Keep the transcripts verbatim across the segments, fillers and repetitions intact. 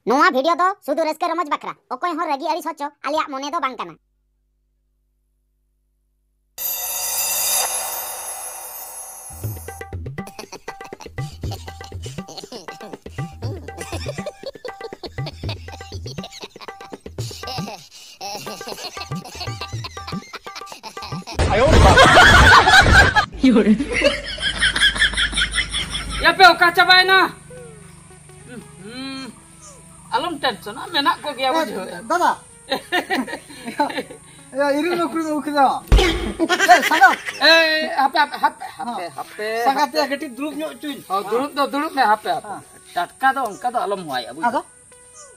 ᱱᱚᱣᱟ ᱵᱷᱤᱰᱤᱭᱳ ᱫᱚ ᱥᱩᱫᱷᱩ ᱨᱟᱹᱥᱠᱟᱹ ᱨᱚᱢᱚᱡᱽ ᱵᱟᱠᱷᱨᱟ, ᱚᱠᱚᱭ ᱦᱚᱸ ᱨᱟᱹᱜᱤ ᱟᱹᱲᱤᱥ ᱦᱚᱪᱚ ᱟᱞᱮᱭᱟᱜ ᱢᱚᱱᱮ ᱫᱚ ᱵᱟᱝ ᱠᱟᱱᱟ᱾ ᱭᱟᱯᱮ ᱚᱠᱟ ᱪᱟᱵᱟᱭᱮᱱᱟ? ᱦᱩᱸ, ᱟᱞᱚᱢ ᱴᱮᱱᱥᱚᱱᱟ, ᱢᱮᱱᱟᱜ ᱠᱚᱜᱮᱭᱟ, ᱵᱩᱡᱷᱟᱹᱣ᱾ ᱫᱟᱫᱟ᱾ ᱭᱟ, ᱤᱨᱤᱞ ᱢᱮ ᱠᱩᱲᱤ ᱫᱚ ᱩᱠᱷᱤ ᱫᱚ᱾ ᱮ, ᱥᱟᱸᱜᱟᱛ᱾ ᱮ, ᱦᱟᱯᱮ, ᱦᱟᱯᱮ, ᱦᱟᱯᱮ, ᱦᱟᱯᱮ, ᱦᱟᱯᱮ, ᱥᱟᱸᱜᱟᱛ ᱦᱟᱯᱮ᱾ ᱭᱟ, ᱠᱟᱹᱴᱤᱡ ᱫᱩᱲᱩᱵ ᱧᱚᱜ ᱦᱚᱪᱚᱧ᱾ ᱦᱚᱸ, ᱫᱩᱲᱩᱵ ᱫᱚ ᱫᱩᱲᱩᱵ ᱢᱮ, ᱦᱟᱯᱮ, ᱦᱟᱯᱮ᱾ ᱦᱮᱸ᱾ ᱴᱟᱴᱠᱟ ᱫᱚ ᱚᱱᱠᱟ ᱫᱚ ᱟᱞᱚᱢ ᱦᱚᱦᱚᱭᱟ, ᱵᱩᱡᱷᱟᱹᱣ᱾ ᱟᱫᱚ?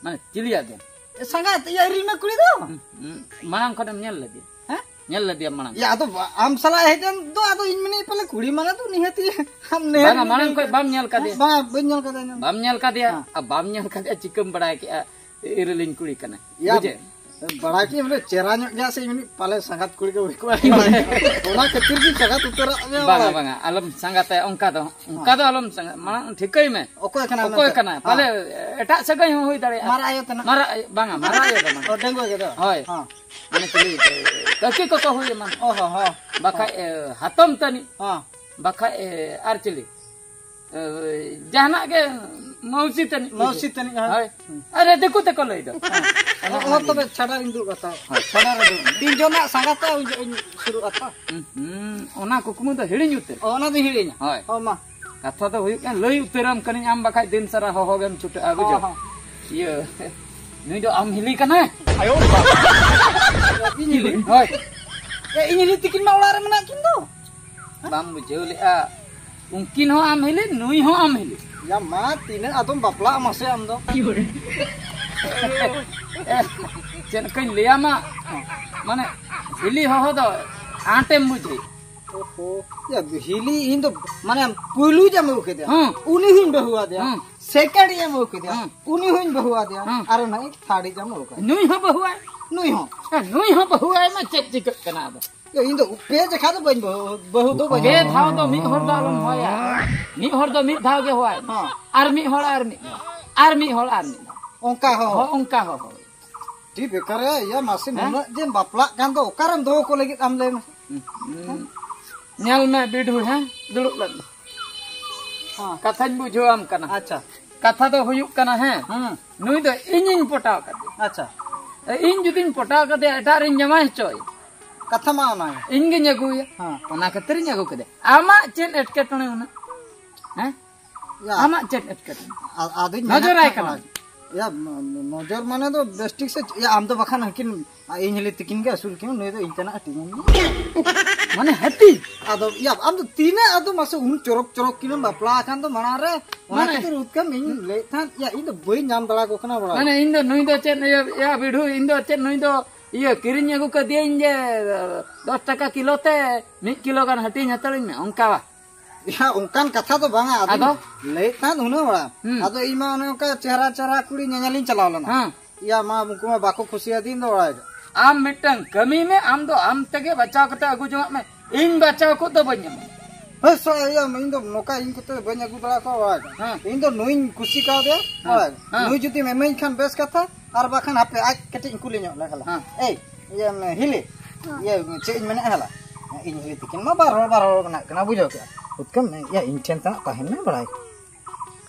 ᱢᱟᱱᱮ, ᱪᱤᱞᱤᱭᱟᱜ ᱜᱮ᱾ ᱮ, ᱥᱟᱸᱜᱟᱛ, ᱭᱟ, ᱤᱨᱤᱞ ᱢᱮ ᱠᱩᱲᱤ ᱫᱚ᱾ ᱦᱩᱸ, ᱦᱩᱸ᱾ ᱢᱟᱲᱟᱝ ᱠᱷᱚᱱᱮᱢ ᱧᱮᱞ ᱞᱮᱫᱮᱭᱟ? ᱦᱮᱸ? ᱧᱮᱞ ᱞᱮᱫᱮᱭᱟ ᱢᱟᱲᱟᱝ? ᱭᱟ, ᱟᱫᱚ ᱵᱟ-, ᱟᱢ ᱥᱟᱞᱟᱜ ᱦᱮᱡ ᱮᱱ ᱫᱚ, ᱟᱫᱚ ᱤᱧ ᱢᱮᱱᱮᱫ ᱯᱟᱞᱮ ᱠᱩᱲᱤ ᱢᱟᱱᱮ ᱫᱚ ᱱᱤᱦᱟᱹᱛᱤ ᱟᱢ ᱱᱮᱦᱮᱨ ᱵᱟᱝᱟ, ᱢᱟᱲᱟᱝ ᱠᱷᱚᱡ ᱵᱟᱢ ᱧᱮᱞ ᱠᱟᱫᱮᱭᱟ? ᱵᱟᱝ, ᱵᱟᱹᱧ ᱧᱮᱞ ᱠᱟᱫᱮᱭᱟ, ᱧᱮᱞ᱾ ᱵᱟᱢ ᱧᱮᱞ ᱠᱟᱫᱮᱭᱟ? ᱦᱮᱸ᱾ ᱟᱨ ᱵᱟᱢ ᱧᱮᱞ ᱠᱟᱫᱮᱭᱟ, ᱪᱤᱠᱟᱹᱢ ᱵᱟᱲᱟᱭ ᱠᱮᱜᱼᱟ ᱤᱨᱤᱞᱤᱧ ᱠᱩᱲᱤ ᱠᱟᱱᱟᱭ? ᱭᱟ, ᱵᱩᱡᱷᱟᱹᱣ? ᱵᱟᱲᱟᱭ ᱠᱮᱜᱼᱟᱹᱧ ᱵᱚᱞᱮ ᱪᱮᱦᱨᱟ ᱧᱚᱜ ᱜᱮᱭᱟ ᱥᱮ, ᱢᱤᱫ ᱯᱟᱞᱮ ᱥᱟᱸᱜᱟᱛ ᱠᱩᱲᱤ ᱠᱚ ᱦᱩᱭ ᱠᱚᱜᱼᱟ᱾ ᱚᱱᱟ ᱠᱷᱟᱹᱛᱤᱨ ᱜᱤᱧ ᱥᱟᱸᱜᱟᱛ ᱩᱛᱟᱹᱨᱟᱜ ᱢᱮᱭᱟ ᱵᱟᱝᱟ, ᱵᱟᱲᱟᱭ᱾ ᱵᱟᱝᱟ, ᱟᱞᱚᱢ ᱥᱟᱸᱜᱟᱛᱟᱭᱟ ᱚᱱᱠᱟ ᱫᱚ, ᱚᱱᱠᱟ ᱫᱚ ᱟᱞᱚᱢ ᱥᱟᱸᱜᱟᱛ, ᱢᱟᱲᱟᱝ ᱴᱷᱤᱠᱟᱹᱭ ᱢᱮ᱾ ᱚᱠᱚᱭ ᱠᱟᱱᱟᱭ ᱚᱠᱚᱭ ᱢᱮᱱᱛᱮ? ᱠᱟᱱᱟᱭ? ᱦᱮᱸ᱾ ᱯᱟᱞᱮ ᱮᱴᱟᱜ ᱥᱟᱹᱜᱟᱹᱭ ᱦᱚᱸ ᱦᱩᱭ ᱫᱟᱲᱮᱭᱟᱜᱼᱟ᱾ ᱢᱟᱨᱟᱜ ᱟᱭᱳ ᱛᱟᱱᱟᱜ? ᱢᱟᱨᱟᱜ ᱟᱭᱳ, ᱵᱟᱝᱟ, ᱢᱟᱨᱟᱜ ᱟᱭᱳ ᱫᱚ ᱵᱟᱝᱟ᱾ ᱚ, ᱰᱟᱺᱜᱩᱣᱟᱹ ᱜᱮ ᱫᱚ? ᱦᱳᱭ᱾ ᱦᱮᱸ᱾ ᱢᱟᱱᱮ ᱪᱤᱞᱤ, ᱠᱟᱹᱠᱤ ᱠᱚᱠᱚ ᱦᱩᱭ ᱮᱢᱟᱱ᱾ ᱚ ᱦᱚᱸ, ᱦᱚᱸ᱾ ᱵᱟᱠᱷᱟᱡ, ᱮ, ᱦᱟᱛᱚᱢ ᱛᱟᱹᱱᱤᱡ᱾ ᱦᱚᱸ᱾ ᱵᱟᱠᱷᱟᱡ, ᱮ, ᱟᱨ ᱪᱤᱞᱤ? ᱮ, ᱡᱟᱦᱟᱱᱟᱜ ᱜᱮ ᱢᱟᱹᱣᱥᱤ ᱛᱟᱹᱱᱤᱡ᱾ ᱢᱟᱹᱣᱥᱤ ᱛᱟᱹᱱᱤᱡ, ᱦᱳᱭ᱾ ᱦᱳᱭ᱾ ᱦᱩᱸ᱾ ᱟᱨᱮ, ᱫᱤᱠᱩ ᱛᱮᱠᱚ ᱞᱟᱹᱭ ᱫᱚ᱾ ᱦᱮᱸ᱾ ᱚᱱᱟ ᱚ, ᱛᱚᱵᱮ ᱪᱷᱟᱰᱟ ᱨᱤᱧ ᱫᱩᱲᱩᱵ ᱠᱟᱛᱟ᱾ ᱦᱳᱭ, ᱪᱷᱟᱰᱟ ᱨᱮ ᱫᱩᱲᱩᱵ᱾ ᱛᱤᱱ ᱡᱚᱱᱟᱜ ᱥᱟᱸᱜᱟᱛ ᱛᱮ ᱩᱱ ᱡᱚᱦᱚᱜ ᱤᱧ ᱥᱩᱨᱩᱜᱼᱟ ᱛᱚ᱾ ᱦᱩᱸ, ᱦᱩᱸ, ᱚᱱᱟ ᱠᱩᱠᱢᱩ ᱫᱚ ᱦᱤᱲᱤᱧ ᱩᱛᱟᱹᱨ᱾ ᱚ, ᱚᱱᱟ ᱫᱚᱧ ᱦᱤᱲᱤᱧᱟ᱾ ᱦᱳᱭ᱾ ᱦᱚᱸ, ᱢᱟ᱾ ᱠᱟᱛᱷᱟ ᱫᱚ ᱦᱩᱭᱩᱜ ᱠᱟᱱᱟ, ᱞᱟᱹᱭ ᱩᱛᱟᱹᱨᱟᱢ ᱠᱟᱹᱱᱟᱹᱧ ᱟᱢ, ᱵᱟᱠᱷᱟᱡ ᱫᱤᱱ ᱥᱟᱨᱟ ᱦᱚᱦᱚ ᱜᱮᱢ ᱪᱷᱩᱴᱟᱹᱜᱼᱟ, ᱵᱩᱡᱷᱟᱹᱣ? ᱦᱚᱸ, ᱦᱚᱸ᱾ ᱤᱭᱟᱹ, ᱱᱩᱭ ᱫᱚ ᱟᱢ ᱦᱤᱞᱤ ᱠᱟᱱᱟᱭ? ᱟᱭᱳ ᱵᱟᱵᱟ᱾ ᱤᱧ ᱦᱤᱞᱤ? ᱦᱳᱭ᱾ ᱮ, ᱤᱧ ᱦᱤᱞᱤ ᱛᱤᱠᱤᱱ ᱢᱟ ᱚᱲᱟᱜ ᱨᱮ ᱢᱮᱱᱟᱜ ᱠᱤᱱ ᱫᱚ᱾ ᱵᱟᱢ ᱵᱩᱡᱷᱟᱹᱣ ᱞᱮᱜᱼᱟ? ᱩᱱᱠᱤᱱ ᱦᱚᱸ ᱟᱢ ᱦᱤᱞᱤ, ᱱᱩᱭ ᱦᱚᱸ ᱟᱢ ᱦᱤᱞᱤ᱾ ᱭᱟ ᱢᱟ, ᱛᱤᱱᱟᱹᱜ ᱟᱫᱚᱢ ᱵᱟᱯᱞᱟᱜ ᱢᱟᱥᱮ ᱟᱢ ᱫᱚ? ᱮ, ᱪᱮᱫ ᱞᱮᱠᱟᱧ ᱞᱟᱹᱭᱟᱢᱟ? ᱢᱟᱱᱮ, ᱦᱤᱞᱤ ᱦᱚᱦᱚ ᱫᱚ ᱟᱸᱴᱮᱢ ᱵᱩᱡᱷᱟᱹᱣ᱾ ᱳᱦᱳ, ᱭᱟ, ᱦᱤᱞᱤ ᱤᱧ ᱫᱚ, ᱢᱟᱱᱮ, ᱯᱩᱭᱞᱩ ᱡᱟᱢ ᱟᱹᱜᱩ ᱠᱮᱫᱮᱭᱟ, ᱦᱩᱸ᱾ ᱩᱱᱤ ᱦᱚᱸᱧ ᱵᱟᱹᱦᱩ ᱟᱫᱮᱭᱟ᱾ ᱦᱩᱸ᱾ ᱥᱮᱠᱮᱱᱰ ᱤᱧ ᱟᱹᱜᱩ ᱠᱮᱫᱮᱭᱟ, ᱦᱩᱸ᱾ ᱩᱱᱤ ᱦᱚᱸᱧ ᱵᱟᱹᱦᱩ ᱟᱫᱮᱭᱟ᱾ ᱦᱩᱸ᱾ ᱟᱨ ᱱᱚᱜᱼᱚᱭ ᱛᱷᱟᱨᱰ ᱡᱟᱢ ᱟᱹᱜᱩ ᱠᱟᱫᱮᱭᱟ᱾ ᱱᱩᱭ ᱦᱚᱸ ᱵᱟᱹᱦᱩ ᱟᱭ? ᱱᱩᱭ ᱦᱚᱸ᱾ ᱮ, ᱱᱩᱭ ᱦᱚᱸ ᱵᱟᱹᱦᱩ ᱟᱭ ᱢᱟ ᱪᱮᱫ ᱪᱤᱠᱟᱹᱜ ᱠᱟᱱᱟ ᱟᱫᱚ? ᱭᱟ, ᱤᱧ ᱫᱚ ᱯᱮ ᱡᱮᱠᱷᱟ ᱫᱚ ᱵᱟᱹᱧ ᱵᱟᱹᱦᱩ, ᱵᱟᱹᱦᱩ ᱫᱚ ᱵᱟᱹᱧ ᱯᱮ ᱵᱟᱹᱦᱩ᱾ ᱫᱷᱟᱣ ᱫᱚ ᱢᱤᱫ ᱦᱚᱲ ᱫᱚ ᱟᱞᱚᱢ ᱦᱚᱦᱚᱭᱟ᱾ ᱢᱤᱫ ᱦᱚᱲ ᱫᱚ ᱢᱤᱫ ᱫᱷᱟᱣ ᱜᱮ ᱦᱚᱦᱚᱭ ᱢᱮ᱾ ᱦᱚᱸ᱾ ᱟᱨ ᱢᱤᱫ ᱦᱚᱲ, ᱟᱨ ᱢᱤᱫ ᱫᱷᱟᱣ, ᱟᱨ ᱢᱤᱫ ᱦᱚᱲ, ᱟᱨ ᱢᱤᱫ ᱫᱷᱟᱣ᱾ ᱚᱱᱠᱟ ᱦᱚᱸ᱾ ᱦᱚᱸ, ᱚᱱᱠᱟ ᱦᱚᱸ, ᱦᱳᱭ᱾ ᱴᱷᱤᱠ ᱵᱮᱠᱟᱨ ᱨᱮ, ᱤᱭᱟᱹ, ᱢᱟᱥᱮ ᱦᱮᱸ? ᱱᱩᱱᱟᱹᱜ ᱡᱮᱢ ᱵᱟᱯᱞᱟᱜ ᱠᱟᱱ ᱫᱚ, ᱚᱠᱟᱨᱮᱢ ᱫᱚᱦᱚ ᱠᱚ ᱞᱟᱹᱜᱤᱫ ᱟᱢ, ᱞᱟᱹᱭ ᱢᱮ? ᱦᱩᱸ᱾ ᱧᱮᱞ ᱢᱮ ᱵᱤᱰᱷᱩ, ᱦᱮᱸ, ᱫᱩᱲᱩᱵ ᱞᱮᱱ ᱢᱮ᱾ ᱦᱮᱸ᱾ ᱠᱟᱛᱷᱟᱧ ᱵᱩᱡᱷᱟᱹᱣᱟᱢ ᱠᱟᱱᱟ᱾ ᱟᱪᱪᱷᱟ᱾ ᱠᱟᱛᱷᱟ ᱫᱚ ᱦᱩᱭᱩᱜ ᱠᱟᱱᱟ, ᱦᱮᱸ, ᱦᱩᱸ᱾ ᱱᱩᱭ ᱫᱚ ᱤᱧᱤᱧ ᱯᱚᱴᱟᱣ ᱠᱟᱫᱮᱭᱟ᱾ ᱟᱪᱪᱷᱟ᱾ ᱤᱧ ᱡᱩᱫᱤᱧ ᱯᱚᱴᱟᱣ ᱠᱟᱫᱮᱭᱟ, ᱮᱴᱟᱜ ᱨᱤᱧ ᱡᱟᱶᱟᱭ ᱦᱚᱪᱚᱭᱟ᱾ ᱠᱟᱛᱷᱟ ᱢᱟ ᱚᱱᱟ ᱜᱮ᱾ ᱤᱧ ᱜᱤᱧ ᱟᱹᱜᱩᱭᱟ᱾ ᱦᱮᱸ᱾ ᱚᱱᱟ ᱠᱷᱟᱹᱛᱤᱨᱤᱧ ᱟᱹᱜᱩ ᱠᱮᱫᱮᱭᱟ᱾ ᱟᱢᱟᱜ ᱪᱮᱫ ᱮᱴᱠᱮᱴᱚᱬᱮ ᱩᱱᱟᱹᱜ? ᱦᱮᱸ? ᱭᱟ᱾ ᱟᱢᱟᱜ ᱪᱮᱫ ᱮᱴᱠᱮᱴᱚᱬᱮ? ᱟ-, ᱟᱫᱚᱧ ᱱᱚᱡᱚᱨᱟᱭ ᱢᱮᱱᱮᱫ ᱠᱟᱱᱟ᱾ ᱛᱟᱦᱮᱸᱫ, ᱭᱟ, ᱱᱚ-, ᱱᱚ-, ᱱᱚᱡᱚᱨ ᱢᱟᱱᱮ ᱫᱚ ᱵᱮᱥ ᱴᱷᱤᱠ ᱥᱮ, ᱭᱟ, ᱟᱢ ᱫᱚ ᱵᱟᱠᱷᱟᱱ ᱦᱟᱹᱠᱤᱱ, ᱟ, ᱤᱧ ᱦᱤᱞᱤ ᱛᱤᱠᱤᱱ ᱜᱮ ᱟᱹᱥᱩᱞ ᱠᱤᱱ, ᱱᱩᱭ ᱫᱚ ᱤᱧ ᱛᱟᱱᱟᱜ ᱦᱟᱹᱴᱤᱧ ᱮᱢ᱾ ᱢᱟᱱᱮ ᱦᱟᱹᱴᱤᱧ? ᱟᱫᱚ, ᱭᱟ, ᱟᱢ ᱫᱚ ᱛᱤᱱᱟᱹᱜ ᱟᱫᱚ ᱢᱟᱥᱮ ᱩᱱ ᱪᱚᱨᱚᱠ ᱪᱚᱨᱚᱠ ᱠᱤᱱᱮᱢ ᱵᱟᱯᱞᱟ ᱟᱠᱟᱱ ᱫᱚ ᱢᱟᱲᱟᱝ ᱨᱮ, ᱚᱱᱟ ᱢᱟᱱᱮ ᱠᱷᱟᱹᱛᱤᱨ ᱩᱛᱠᱟᱹᱢ ᱤᱧ ᱞᱟᱹᱭᱮᱫ ᱛᱟᱦᱮᱸᱫ, ᱭᱟ, ᱤᱧ ᱫᱚ ᱵᱟᱹᱧ ᱧᱟᱢ ᱫᱟᱲᱮ ᱟᱠᱚ ᱠᱟᱱᱟ ᱵᱟᱲᱟᱭ᱾ ᱢᱟᱱᱮ ᱤᱧ ᱫᱚ ᱱᱩᱭ ᱫᱚ ᱪᱮᱫ, ᱤᱭᱟᱹ, ᱭᱟ, ᱵᱤᱰᱷᱩ, ᱤᱧ ᱫᱚ ᱪᱮᱫ ᱱᱩᱭ ᱫᱚ, ᱤᱭᱟᱹ, ᱠᱤᱨᱤᱧ ᱟᱹᱜᱩ ᱠᱟᱫᱮᱭᱟᱹᱧ ᱡᱮ ᱫᱚᱥ ᱴᱟᱠᱟ ᱠᱤᱞᱳ ᱛᱮ ᱢᱤᱫ ᱠᱤᱞᱳ ᱜᱟᱱ ᱦᱟᱹᱴᱤᱧ ᱦᱟᱛᱟᱲᱟᱹᱧ ᱢᱮ, ᱚᱱᱠᱟ ᱵᱟ? ᱭᱟ, ᱚᱱᱠᱟᱱ ᱠᱟᱛᱷᱟ ᱫᱚ ᱵᱟᱝᱟ, ᱟᱫᱚ? ᱟᱫᱚ ᱞᱟᱹᱭᱮᱫ ᱛᱟᱦᱮᱸᱫ ᱦᱩᱱᱟᱹᱝ ᱚᱲᱟᱜ᱾ ᱦᱩᱸ᱾ ᱟᱫᱚ ᱤᱧ ᱢᱟ ᱚᱱᱮ ᱚᱱᱠᱟ ᱪᱮᱦᱨᱟ ᱪᱮᱦᱨᱟ ᱠᱩᱲᱤ ᱧᱮᱧᱮᱞᱤᱧ ᱪᱟᱞᱟᱣ ᱞᱮᱱᱟ᱾ ᱦᱮᱸ᱾ ᱭᱟ, ᱢᱟ ᱩᱱᱠᱩ ᱢᱟ ᱵᱟᱠᱚ ᱠᱩᱥᱤᱭᱟᱫᱤᱧ ᱫᱚ ᱚᱲᱟᱜ ᱨᱮ᱾ ᱟᱢ ᱢᱤᱫᱴᱟᱝ ᱠᱟᱹᱢᱤ ᱢᱮ, ᱟᱢ ᱫᱚ ᱟᱢ ᱛᱮᱜᱮ ᱵᱟᱪᱷᱟᱣ ᱠᱟᱛᱮ ᱟᱹᱜᱩ ᱡᱚᱝᱟᱜ ᱢᱮ, ᱤᱧ ᱵᱟᱪᱷᱟᱣ ᱠᱚ ᱫᱚ ᱵᱟᱹᱧ ᱮᱢᱟ᱾ ᱦᱳᱭ, ᱥᱚ-, ᱤᱭᱟᱹ, ᱤᱧ ᱫᱚ ᱱᱚᱝᱠᱟ ᱤᱧ ᱠᱚᱛᱮ ᱵᱟᱹᱧ ᱟᱹᱜᱩ ᱫᱟᱲᱮ ᱟᱠᱚᱣᱟ ᱚᱲᱟᱜ ᱨᱮ᱾ ᱦᱮᱸ᱾ ᱤᱧ ᱫᱚ ᱱᱩᱭᱤᱧ ᱠᱩᱥᱤ ᱠᱟᱣᱫᱮᱭᱟ ᱦᱮᱸ᱾ ᱚᱲᱟᱜ ᱨᱮ᱾ ᱦᱮᱸ᱾ ᱱᱩᱭ ᱡᱩᱫᱤᱢ ᱮᱢᱟᱹᱧ ᱠᱷᱟᱱ ᱵᱮᱥ ᱠᱟᱛᱷᱟ, ᱟᱨ ᱵᱟᱠᱷᱟᱱ ᱦᱟᱯᱮ ᱟᱡ ᱠᱟᱹᱴᱤᱡ ᱤᱧ ᱠᱩᱞᱤ ᱧᱚᱜ ᱞᱮ ᱜᱮᱞᱟ᱾ ᱦᱮᱸ᱾ ᱮᱭ, ᱤᱭᱟᱹ, ᱦᱤᱞᱤ, ᱦᱮᱸ᱾ ᱤᱭᱟᱹ, ᱪᱮᱫ ᱤᱧ ᱢᱮᱱᱮᱫ ᱦᱮᱞᱟ? ᱤᱧ ᱦᱤᱞᱤ ᱛᱤᱠᱤᱱ ᱢᱟ ᱵᱟᱨ ᱦᱚᱲ, ᱵᱟᱨ ᱦᱚᱲ ᱢᱮᱱᱟᱜ ᱠᱤᱱᱟ, ᱵᱩᱡᱷᱟᱹᱣ ᱠᱮᱜᱼᱟ᱾ ᱩᱛᱠᱟᱹᱢ, ᱤᱭᱟᱹ, ᱤᱧ ᱴᱷᱮᱱ ᱛᱟᱦᱮᱱᱟ, ᱛᱟᱦᱮᱱ ᱢᱮ, ᱵᱟᱲᱟᱭ᱾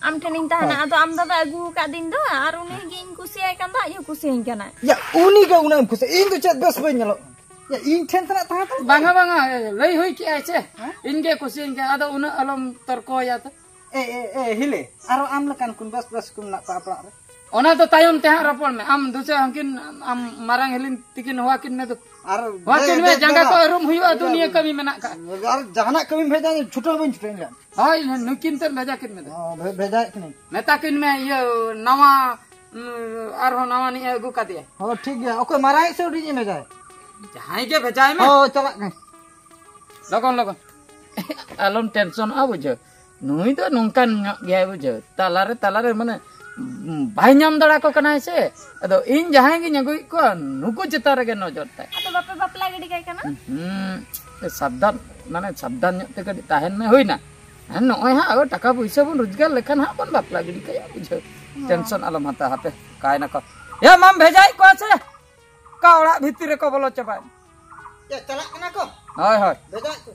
ᱟᱢ ᱴᱷᱮᱱᱤᱧ ᱛᱟᱦᱮᱱᱟ, ᱦᱳᱭ᱾ ᱟᱫᱚ ᱟᱢ ᱫᱟᱫᱟ ᱟᱹᱜᱩ ᱟᱠᱟᱫ ᱫᱤᱱ ᱫᱚ, ᱟᱨ ᱩᱱᱤ ᱜᱤᱧ ᱠᱩᱥᱤᱭᱟᱭ ᱠᱟᱱ ᱫᱚ, ᱟᱡ ᱦᱚᱸ ᱠᱩᱥᱤᱭᱟᱹᱧ ᱠᱟᱱᱟᱭ᱾ ᱭᱟ, ᱩᱱᱤ ᱜᱮ ᱩᱱᱟᱹᱜ ᱮᱢ ᱠᱩᱥᱤᱭᱟᱜᱼᱟ, ᱤᱧ ᱫᱚ ᱪᱮᱫ ᱵᱮᱥ ᱵᱟᱹᱧ ᱧᱮᱞᱚᱜ ᱠᱟᱱᱟ? ᱭᱟ, ᱤᱧ ᱴᱷᱮᱱ ᱛᱟᱦᱮᱱᱟ, ᱛᱟᱦᱮᱸ ᱛᱟᱢ᱾ ᱵᱟᱝᱟ, ᱵᱟᱝᱟ, ᱞᱟᱹᱭ ᱦᱩᱭ ᱠᱮᱜᱼᱟᱭ ᱥᱮ, ᱦᱮᱸ? ᱤᱧ ᱜᱮ ᱠᱩᱥᱤᱭᱟᱹᱧ ᱠᱟᱱᱟ, ᱟᱫᱚ ᱩᱱᱟᱹᱜ ᱟᱞᱚᱢ ᱛᱚᱨᱠᱚᱭᱟ ᱛᱚ᱾ ᱮ, ᱮ, ᱮ, ᱦᱤᱞᱤ, ᱟᱨᱚ ᱟᱢ ᱞᱮᱠᱟᱱ ᱠᱚ ᱵᱮᱥ ᱵᱮᱥ ᱠᱚ ᱢᱮᱱᱟᱜ ᱠᱚᱣᱟ ᱟᱯᱲᱟᱜ ᱨᱮ᱾ ᱚᱱᱟ ᱫᱚ ᱛᱟᱭᱚᱢ ᱛᱮ ᱦᱟᱸᱜ ᱨᱚᱯᱚᱲ ᱢᱮ᱾ ᱟᱢ ᱫᱩᱥᱮ ᱦᱟᱹᱱᱠᱤᱱ, ᱟᱢ ᱢᱟᱨᱟᱝ ᱦᱤᱞᱤᱧ ᱛᱤᱠᱤᱱ ᱦᱚᱦᱚ ᱟᱹᱠᱤᱱ ᱢᱮ ᱫᱚ᱾ ᱟᱨ ᱦᱚᱦᱚ ᱟᱹᱠᱤᱱ ᱵᱮ-, ᱢᱮ, ᱵᱮ-, ᱡᱟᱸᱜᱟ ᱵᱮ-, ᱠᱚ ᱟᱹᱨᱩᱢ ᱦᱩᱭᱩᱜᱼᱟ, ᱵᱮ-, ᱫᱩᱱᱤᱭᱟᱹ ᱠᱟᱹᱢᱤ ᱢᱮᱱᱟᱜ ᱠᱟᱜᱼᱟ᱾ ᱟᱨ ᱡᱟᱦᱟᱱᱟᱜ ᱠᱟᱹᱢᱤᱢ ᱵᱷᱮᱡᱟ, ᱪᱷᱩᱴᱟᱹᱣ ᱵᱟᱹᱧ ᱪᱷᱩᱴᱟᱹᱣ ᱞᱮᱱ᱾ ᱦᱳᱭ, ᱱᱩᱠᱤᱱ ᱛᱮᱫ ᱵᱷᱮᱡᱟ ᱠᱤᱱ ᱢᱮ ᱫᱚ᱾ ᱦᱚᱸ, ᱵᱷᱮ-, ᱵᱷᱮᱡᱟᱭᱮᱫ ᱠᱤᱱᱟᱹᱧ᱾ ᱢᱮᱛᱟ ᱠᱤᱱ ᱢᱮ, ᱤᱭᱟᱹ, ᱱᱟᱣᱟ, ᱩᱸ, ᱟᱨᱦᱚᱸ ᱱᱟᱣᱟ ᱱᱤᱡ ᱮ ᱟᱹᱜᱩ ᱠᱟᱫᱮᱭᱟ᱾ ᱦᱚᱸ, ᱴᱷᱤᱠ ᱜᱮᱭᱟ᱾ ᱚᱠᱚᱭ ᱢᱟᱨᱟᱝᱤᱡ ᱥᱮ ᱦᱩᱰᱤᱧᱤᱡ ᱮ ᱵᱷᱮᱡᱟᱭᱟ? ᱡᱟᱦᱟᱸᱭ ᱜᱮ ᱵᱷᱮᱡᱟᱭ ᱢᱮ᱾ ᱦᱚᱸ, ᱪᱟᱞᱟᱜ ᱠᱟᱹᱱᱟᱹᱧ᱾ ᱞᱚᱜᱚᱱ, ᱞᱚᱜᱚᱱ᱾ ᱟᱞᱚᱢ ᱴᱮᱱᱥᱚᱱᱚᱜᱼᱟ, ᱵᱩᱡᱷᱟᱹᱣ᱾ ᱱᱩᱭ ᱫᱚ ᱱᱚᱝᱠᱟᱱ ᱧᱚᱜ ᱜᱮᱭᱟᱭ, ᱵᱩᱡᱷᱟᱹᱣ᱾ ᱛᱟᱞᱟᱨᱮ, ᱛᱟᱞᱟᱨᱮ, ᱢᱟᱱᱮ, ᱵᱟᱭ ᱧᱟᱢ ᱫᱟᱲᱮ ᱟᱠᱚ ᱠᱟᱱᱟᱭ ᱥᱮ᱾ ᱟᱫᱚ ᱤᱧ ᱡᱟᱦᱟᱸᱭ ᱜᱤᱧ ᱟᱹᱜᱩᱭᱮᱫ ᱠᱚᱣᱟ, ᱱᱩᱠᱩ ᱪᱮᱛᱟᱱ ᱨᱮᱜᱮ ᱱᱚᱡᱚᱨ ᱛᱟᱭ᱾ ᱟᱫᱚ ᱵᱟᱯᱮ ᱵᱟᱯᱞᱟ ᱜᱤᱰᱤ ᱠᱟᱭ ᱠᱟᱱᱟ? ᱦᱩᱸ, ᱥᱟᱵᱫᱷᱟᱱ, ᱢᱟᱱᱮ, ᱥᱟᱵᱫᱷᱟᱱ ᱧᱚᱜ ᱛᱮ ᱠᱟᱹᱴᱤᱡ ᱛᱟᱦᱮᱱ ᱢᱮ, ᱦᱩᱭᱱᱟ᱾ ᱦᱮᱸ, ᱱᱚᱜᱼᱚᱭ ᱦᱟᱸᱜ ᱟᱵᱚ ᱴᱟᱠᱟ ᱯᱩᱭᱥᱟᱹ ᱵᱚᱱ ᱨᱳᱡᱽᱜᱟᱨ ᱞᱮᱠᱷᱟᱱ ᱦᱟᱸᱜ ᱵᱚᱱ ᱵᱟᱯᱞᱟ ᱜᱤᱰᱤ ᱠᱟᱭᱟ, ᱵᱩᱡᱷᱟᱹᱣ᱾ ᱴᱮᱱᱥᱚᱱ ᱟᱞᱚᱢ ᱦᱟᱛᱟᱣᱟ᱾ ᱦᱟᱯᱮ, ᱚᱠᱟᱭᱮᱱᱟ ᱠᱚ? ᱭᱟ, ᱢᱟᱢ ᱵᱷᱮᱡᱟᱭᱮᱫ ᱠᱚᱣᱟ ᱥᱮ? ᱚᱠᱟ ᱚᱲᱟᱜ ᱵᱷᱤᱛᱤᱨ ᱨᱮᱠᱚ ᱵᱚᱞᱚ ᱪᱟᱵᱟᱭᱮᱱ? ᱭᱟ, ᱪᱟᱞᱟᱜ ᱠᱟᱱᱟ ᱠᱚ᱾ ᱦᱳᱭ, ᱦᱳᱭ᱾ ᱵᱷᱮᱡᱟᱭᱮᱫ ᱠᱚ᱾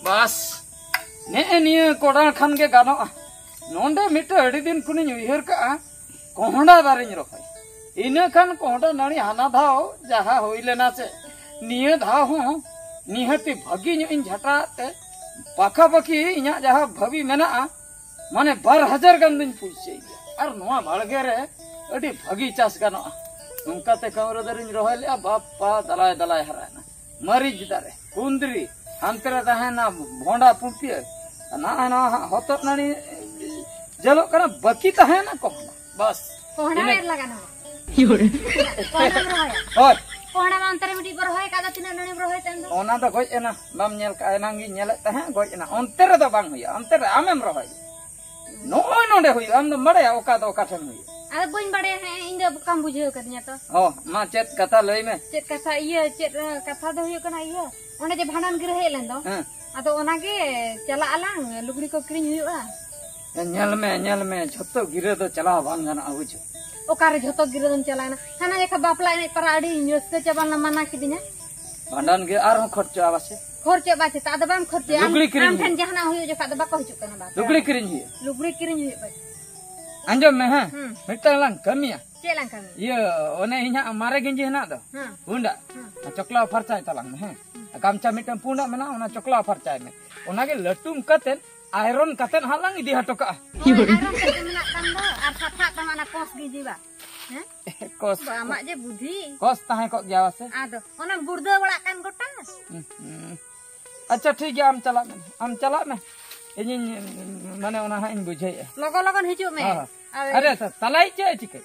ᱵᱟᱥ, ᱱᱮᱜᱼᱮ ᱱᱤᱭᱟᱹ ᱠᱚᱰᱟᱲ ᱠᱷᱟᱱ ᱜᱮ ᱜᱟᱱᱚᱜᱼᱟ᱾ ᱱᱚᱸᱰᱮ ᱢᱤᱫᱴᱮᱱ ᱟᱹᱰᱤ ᱫᱤᱱ ᱠᱷᱚᱱᱤᱧ ᱩᱭᱦᱟᱹᱨ ᱠᱟᱜᱼᱟ, ᱠᱚᱦᱰᱟ ᱫᱟᱨᱮᱧ ᱨᱚᱦᱚᱭ᱾ ᱤᱱᱟᱹ ᱠᱷᱟᱱ ᱠᱚᱦᱰᱟ ᱱᱟᱹᱲᱤ ᱦᱟᱱᱟ ᱫᱷᱟᱣ ᱡᱟᱦᱟᱸ ᱦᱩᱭ ᱞᱮᱱᱟ ᱥᱮ, ᱱᱤᱭᱟᱹ ᱫᱷᱟᱣ ᱦᱚᱸ ᱱᱤᱦᱟᱹᱛᱤ ᱵᱷᱟᱹᱜᱤ ᱧᱚᱜ ᱤᱧ ᱡᱷᱟᱴᱟᱣᱟᱜ ᱛᱮ, ᱯᱟᱠᱷᱟ ᱯᱟᱹᱠᱷᱤ ᱤᱧᱟᱹᱜ ᱡᱟᱦᱟᱸ ᱵᱷᱟᱹᱵᱤ ᱢᱮᱱᱟᱜᱼᱟ, ᱢᱟᱱᱮ ᱵᱟᱨ ᱦᱟᱡᱟᱨ ᱜᱟᱱ ᱫᱚᱧ ᱯᱩᱭᱥᱟᱹᱭ ᱜᱮᱭᱟ᱾ ᱟᱨ ᱱᱚᱣᱟ ᱵᱟᱲᱜᱮ ᱨᱮ ᱟᱹᱰᱤ ᱵᱷᱟᱹᱜᱤ ᱪᱟᱥ ᱜᱟᱱᱚᱜᱼᱟ᱾ ᱱᱚᱝᱠᱟᱛᱮ ᱠᱟᱹᱣᱨᱟᱹ ᱫᱟᱨᱮᱧ ᱨᱚᱦᱚᱭ ᱞᱮᱜᱼᱟ, ᱵᱟᱯᱯᱟ ᱫᱟᱞᱟᱭ ᱫᱟᱞᱟᱭ ᱦᱟᱨᱟᱭᱮᱱᱟ᱾ ᱢᱟᱹᱨᱤᱪ ᱫᱟᱨᱮ, ᱠᱩᱸᱫᱽᱨᱤ, ᱦᱟᱱᱛᱮ ᱨᱮ ᱛᱟᱦᱮᱱᱟ ᱵᱷᱚᱸᱰᱟ ᱯᱩᱲᱯᱤᱭᱟᱹ, ᱱᱚᱜᱼᱚᱭ ᱱᱚᱣᱟ ᱦᱟᱸᱜ ᱦᱚᱛᱚᱫ ᱱᱟᱹᱲᱤ ᱡᱟᱹᱞᱚᱜ ᱠᱟᱱᱟ, ᱵᱟᱹᱠᱤ ᱛᱟᱦᱮᱱᱟ ᱠᱚᱦᱚᱸ᱾ ᱵᱟᱥ᱾ ᱠᱚᱦᱚᱸᱰᱟ ᱤᱱᱟᱹ ᱮᱨ ᱞᱟᱜᱟᱜ ᱱᱚᱣᱟ᱾ ᱠᱚᱦᱚᱸᱰᱟᱢ ᱨᱚᱦᱚᱭᱟ? ᱦᱳᱭ᱾ ᱠᱚᱦᱚᱸᱰᱟ ᱢᱟ ᱚᱱᱛᱮ ᱨᱮ ᱢᱤᱫᱴᱤᱡ ᱵᱚ ᱨᱚᱦᱚᱭ ᱟᱠᱟᱫᱟ, ᱛᱤᱱᱟᱹᱜ ᱱᱟᱹᱲᱤᱢ ᱨᱚᱦᱚᱭ ᱛᱟᱦᱮᱸ ᱫᱚ? ᱚᱱᱟ ᱫᱚ ᱜᱚᱡ ᱮᱱᱟ, ᱵᱟᱢ ᱧᱮᱞ ᱠᱟᱜᱼᱟ, ᱮᱱᱟᱝ ᱜᱤᱧ ᱧᱮᱞᱮᱫ ᱛᱟᱦᱮᱸᱫ, ᱜᱚᱡ ᱮᱱᱟ᱾ ᱚᱱᱛᱮ ᱨᱮᱫᱚ ᱵᱟᱝ ᱦᱩᱭᱩᱜᱼᱟ, ᱚᱱᱛᱮ ᱨᱮ ᱟᱢᱮᱢ ᱨᱚᱦᱚᱭ᱾ ᱱᱚᱜᱼᱚᱭ ᱱᱚᱰᱮ ᱦᱩᱭᱩᱜᱼᱟ, ᱟᱢ ᱫᱚᱢ ᱵᱟᱲᱟᱭᱟ ᱚᱠᱟ ᱫᱚ ᱚᱠᱟ ᱴᱷᱮᱱ ᱦᱩᱭᱩᱜᱼᱟ? ᱟᱫᱚ ᱵᱟᱹᱧ ᱵᱟᱲᱟᱭᱟ, ᱦᱮᱸ, ᱤᱧ ᱫᱚ ᱵᱚᱠᱟᱢ ᱵᱩᱡᱷᱟᱹᱣ ᱠᱟᱫᱤᱧᱟ ᱛᱚ᱾ ᱚ, ᱢᱟ ᱪᱮᱫ ᱠᱟᱛᱷᱟ ᱞᱟᱹᱭ ᱢᱮ᱾ ᱪᱮᱫ ᱠᱟᱛᱷᱟ, ᱤᱭᱟᱹ, ᱪᱮᱫ, ᱮ, ᱠᱟᱛᱷᱟ ᱫᱚ ᱦᱩᱭᱩᱜ ᱠᱟᱱᱟ, ᱤᱭᱟᱹ, ᱚᱸᱰᱮ ᱡᱮ ᱵᱷᱟᱸᱰᱟᱱ ᱜᱤᱨᱟᱹ ᱦᱮᱡ ᱞᱮᱱ ᱫᱚ, ᱦᱮᱸ᱾ ᱟᱫᱚ ᱚᱱᱟᱜᱮ ᱪᱟᱞᱟᱜ ᱟᱞᱟᱝ, ᱞᱩᱜᱽᱲᱤ ᱠᱚ ᱠᱤᱨᱤᱧ ᱦᱩᱭᱩᱜᱼᱟ᱾ ᱮ, ᱧᱮᱞ ᱢᱮ, ᱧᱮᱞ ᱢᱮ, ᱡᱷᱚᱛᱚ ᱜᱤᱨᱟᱹ ᱫᱚ ᱪᱟᱞᱟᱣ ᱵᱟᱝ ᱜᱟᱱᱚᱜᱼᱟ, ᱵᱩᱡᱷᱟᱹᱣ᱾ ᱚᱠᱟᱨᱮ ᱡᱷᱚᱛᱚ ᱜᱤᱨᱟᱹ ᱫᱚᱢ ᱪᱟᱞᱟᱣᱮᱱᱟ? ᱦᱟᱱᱟ ᱡᱚᱠᱷᱟ ᱵᱟᱯᱞᱟ ᱮᱱᱮᱡ ᱯᱟᱨᱟ ᱟᱹᱰᱤ ᱨᱟᱹᱥᱠᱟᱹ ᱪᱟᱵᱟ ᱞᱮᱱᱟ, ᱢᱟᱱᱟ ᱠᱤᱫᱤᱧᱟ᱾ ᱵᱷᱟᱸᱰᱟᱱ ᱜᱮ ᱟᱨᱦᱚᱸ ᱠᱷᱚᱨᱪᱚᱜᱼᱟ ᱵᱟᱥᱮ? ᱠᱷᱚᱨᱪᱚᱜ ᱵᱟ ᱪᱮᱛᱟ, ᱟᱫᱚ ᱵᱟᱢ ᱠᱷᱚᱨᱪᱚᱭᱟ᱾ ᱟᱢ, ᱞᱩᱜᱽᱲᱤ ᱠᱤᱨᱤᱧ ᱟᱢ ᱴᱷᱮᱱ ᱦᱩᱭᱩᱜᱼᱟ᱾ ᱡᱟᱦᱟᱱᱟᱜ ᱦᱩᱭᱩᱜ ᱡᱚᱠᱷᱟ ᱫᱚ ᱵᱟᱠᱚ ᱦᱤᱡᱩᱜ ᱠᱟᱱᱟ ᱵᱟᱯᱞᱟ᱾ ᱞᱩᱜᱽᱲᱤ ᱠᱤᱨᱤᱧ ᱦᱩᱭᱩᱜᱼᱟ᱾ ᱞᱩᱜᱽᱲᱤ ᱠᱤᱨᱤᱧ ᱦᱩᱭᱩᱜ ᱵᱟᱥᱮ? ᱟᱸᱡᱚᱢ ᱢᱮ, ᱦᱮᱸ? ᱦᱩᱸ᱾ ᱢᱤᱫᱴᱟᱝ ᱞᱟᱝ ᱠᱟᱹᱢᱤᱭᱟ᱾ ᱪᱮᱫ ᱞᱟᱝ ᱠᱟᱹᱢᱤᱭᱟ? ᱤᱭᱟᱹ, ᱚᱱᱮ ᱤᱧᱟᱹᱜ ᱢᱟᱨᱮ ᱜᱮᱸᱡᱤ ᱦᱮᱱᱟᱜ ᱫᱚ, ᱦᱮᱸ᱾ ᱯᱩᱸᱰᱟᱜ, ᱦᱮᱸ᱾ ᱪᱚᱠᱞᱟᱣ ᱯᱷᱟᱨᱪᱟᱭ ᱛᱟᱞᱟᱝ ᱢᱮ, ᱦᱮᱸ? ᱦᱩᱸ᱾ ᱜᱟᱢᱪᱷᱟ ᱢᱤᱫᱴᱟᱝ ᱯᱩᱸᱰᱟᱜ ᱢᱮᱱᱟᱜᱼᱟ, ᱚᱱᱟ ᱪᱚᱠᱞᱟᱣ ᱯᱷᱟᱨᱪᱟᱭ ᱢᱮ᱾ ᱚᱱᱟᱜᱮ ᱞᱟᱹᱴᱩᱢ ᱠᱟᱛᱮᱫ, ᱟᱭᱨᱚᱱ ᱠᱟᱛᱮᱫ ᱦᱟᱸᱜ ᱞᱟᱝ ᱤᱫᱤ ᱦᱚᱴᱚ ᱠᱟᱜᱼᱟ᱾ ᱦᱳᱭ, ᱟᱨᱚ ᱪᱮᱫ ᱠᱚ ᱢᱮᱱᱟᱜ ᱛᱟᱢ ᱫᱚ? ᱟᱨ ᱥᱟᱯᱷᱟᱜ ᱛᱟᱢᱟ ᱚᱱᱟ ᱠᱚᱥ ᱜᱮᱸᱡᱤ ᱵᱟ᱾ ᱦᱮᱸ? ᱠᱚᱥ᱾ ᱵᱟ, ᱟᱢᱟᱜ ᱡᱮ ᱵᱩᱫᱷᱤ᱾ ᱠᱚᱥ ᱛᱟᱦᱮᱸ ᱠᱚᱜ ᱜᱮᱭᱟ ᱵᱟᱥᱮ? ᱟᱫᱚ ᱚᱱᱟᱢ ᱜᱩᱲᱫᱟᱹ ᱵᱟᱲᱟᱜ ᱠᱟᱱ ᱜᱚᱴᱟ᱾ ᱦᱩᱸ, ᱦᱩᱸ᱾ ᱟᱪᱪᱷᱟ, ᱴᱷᱤᱠ ᱜᱮᱭᱟ, ᱟᱢ ᱪᱟᱞᱟᱜ ᱢᱮ, ᱟᱢ ᱪᱟᱞᱟᱜ ᱢᱮ, ᱤᱧᱤᱧ, ᱢᱟᱱᱮ, ᱚᱱᱟ ᱦᱟᱸᱜ ᱤᱧ ᱵᱩᱡᱷᱟᱹᱣᱮᱫᱼᱟ᱾ ᱞᱚᱜᱚᱱ ᱞᱚᱜᱚᱱ ᱦᱤᱡᱩᱜ ᱢᱮ᱾ ᱦᱳᱭ, ᱦᱳᱭ᱾ ᱟᱨ ᱟᱨᱮ, ᱛᱟᱞᱟᱭᱤᱡ ᱪᱮᱫ ᱮ ᱪᱤᱠᱟᱹᱭ?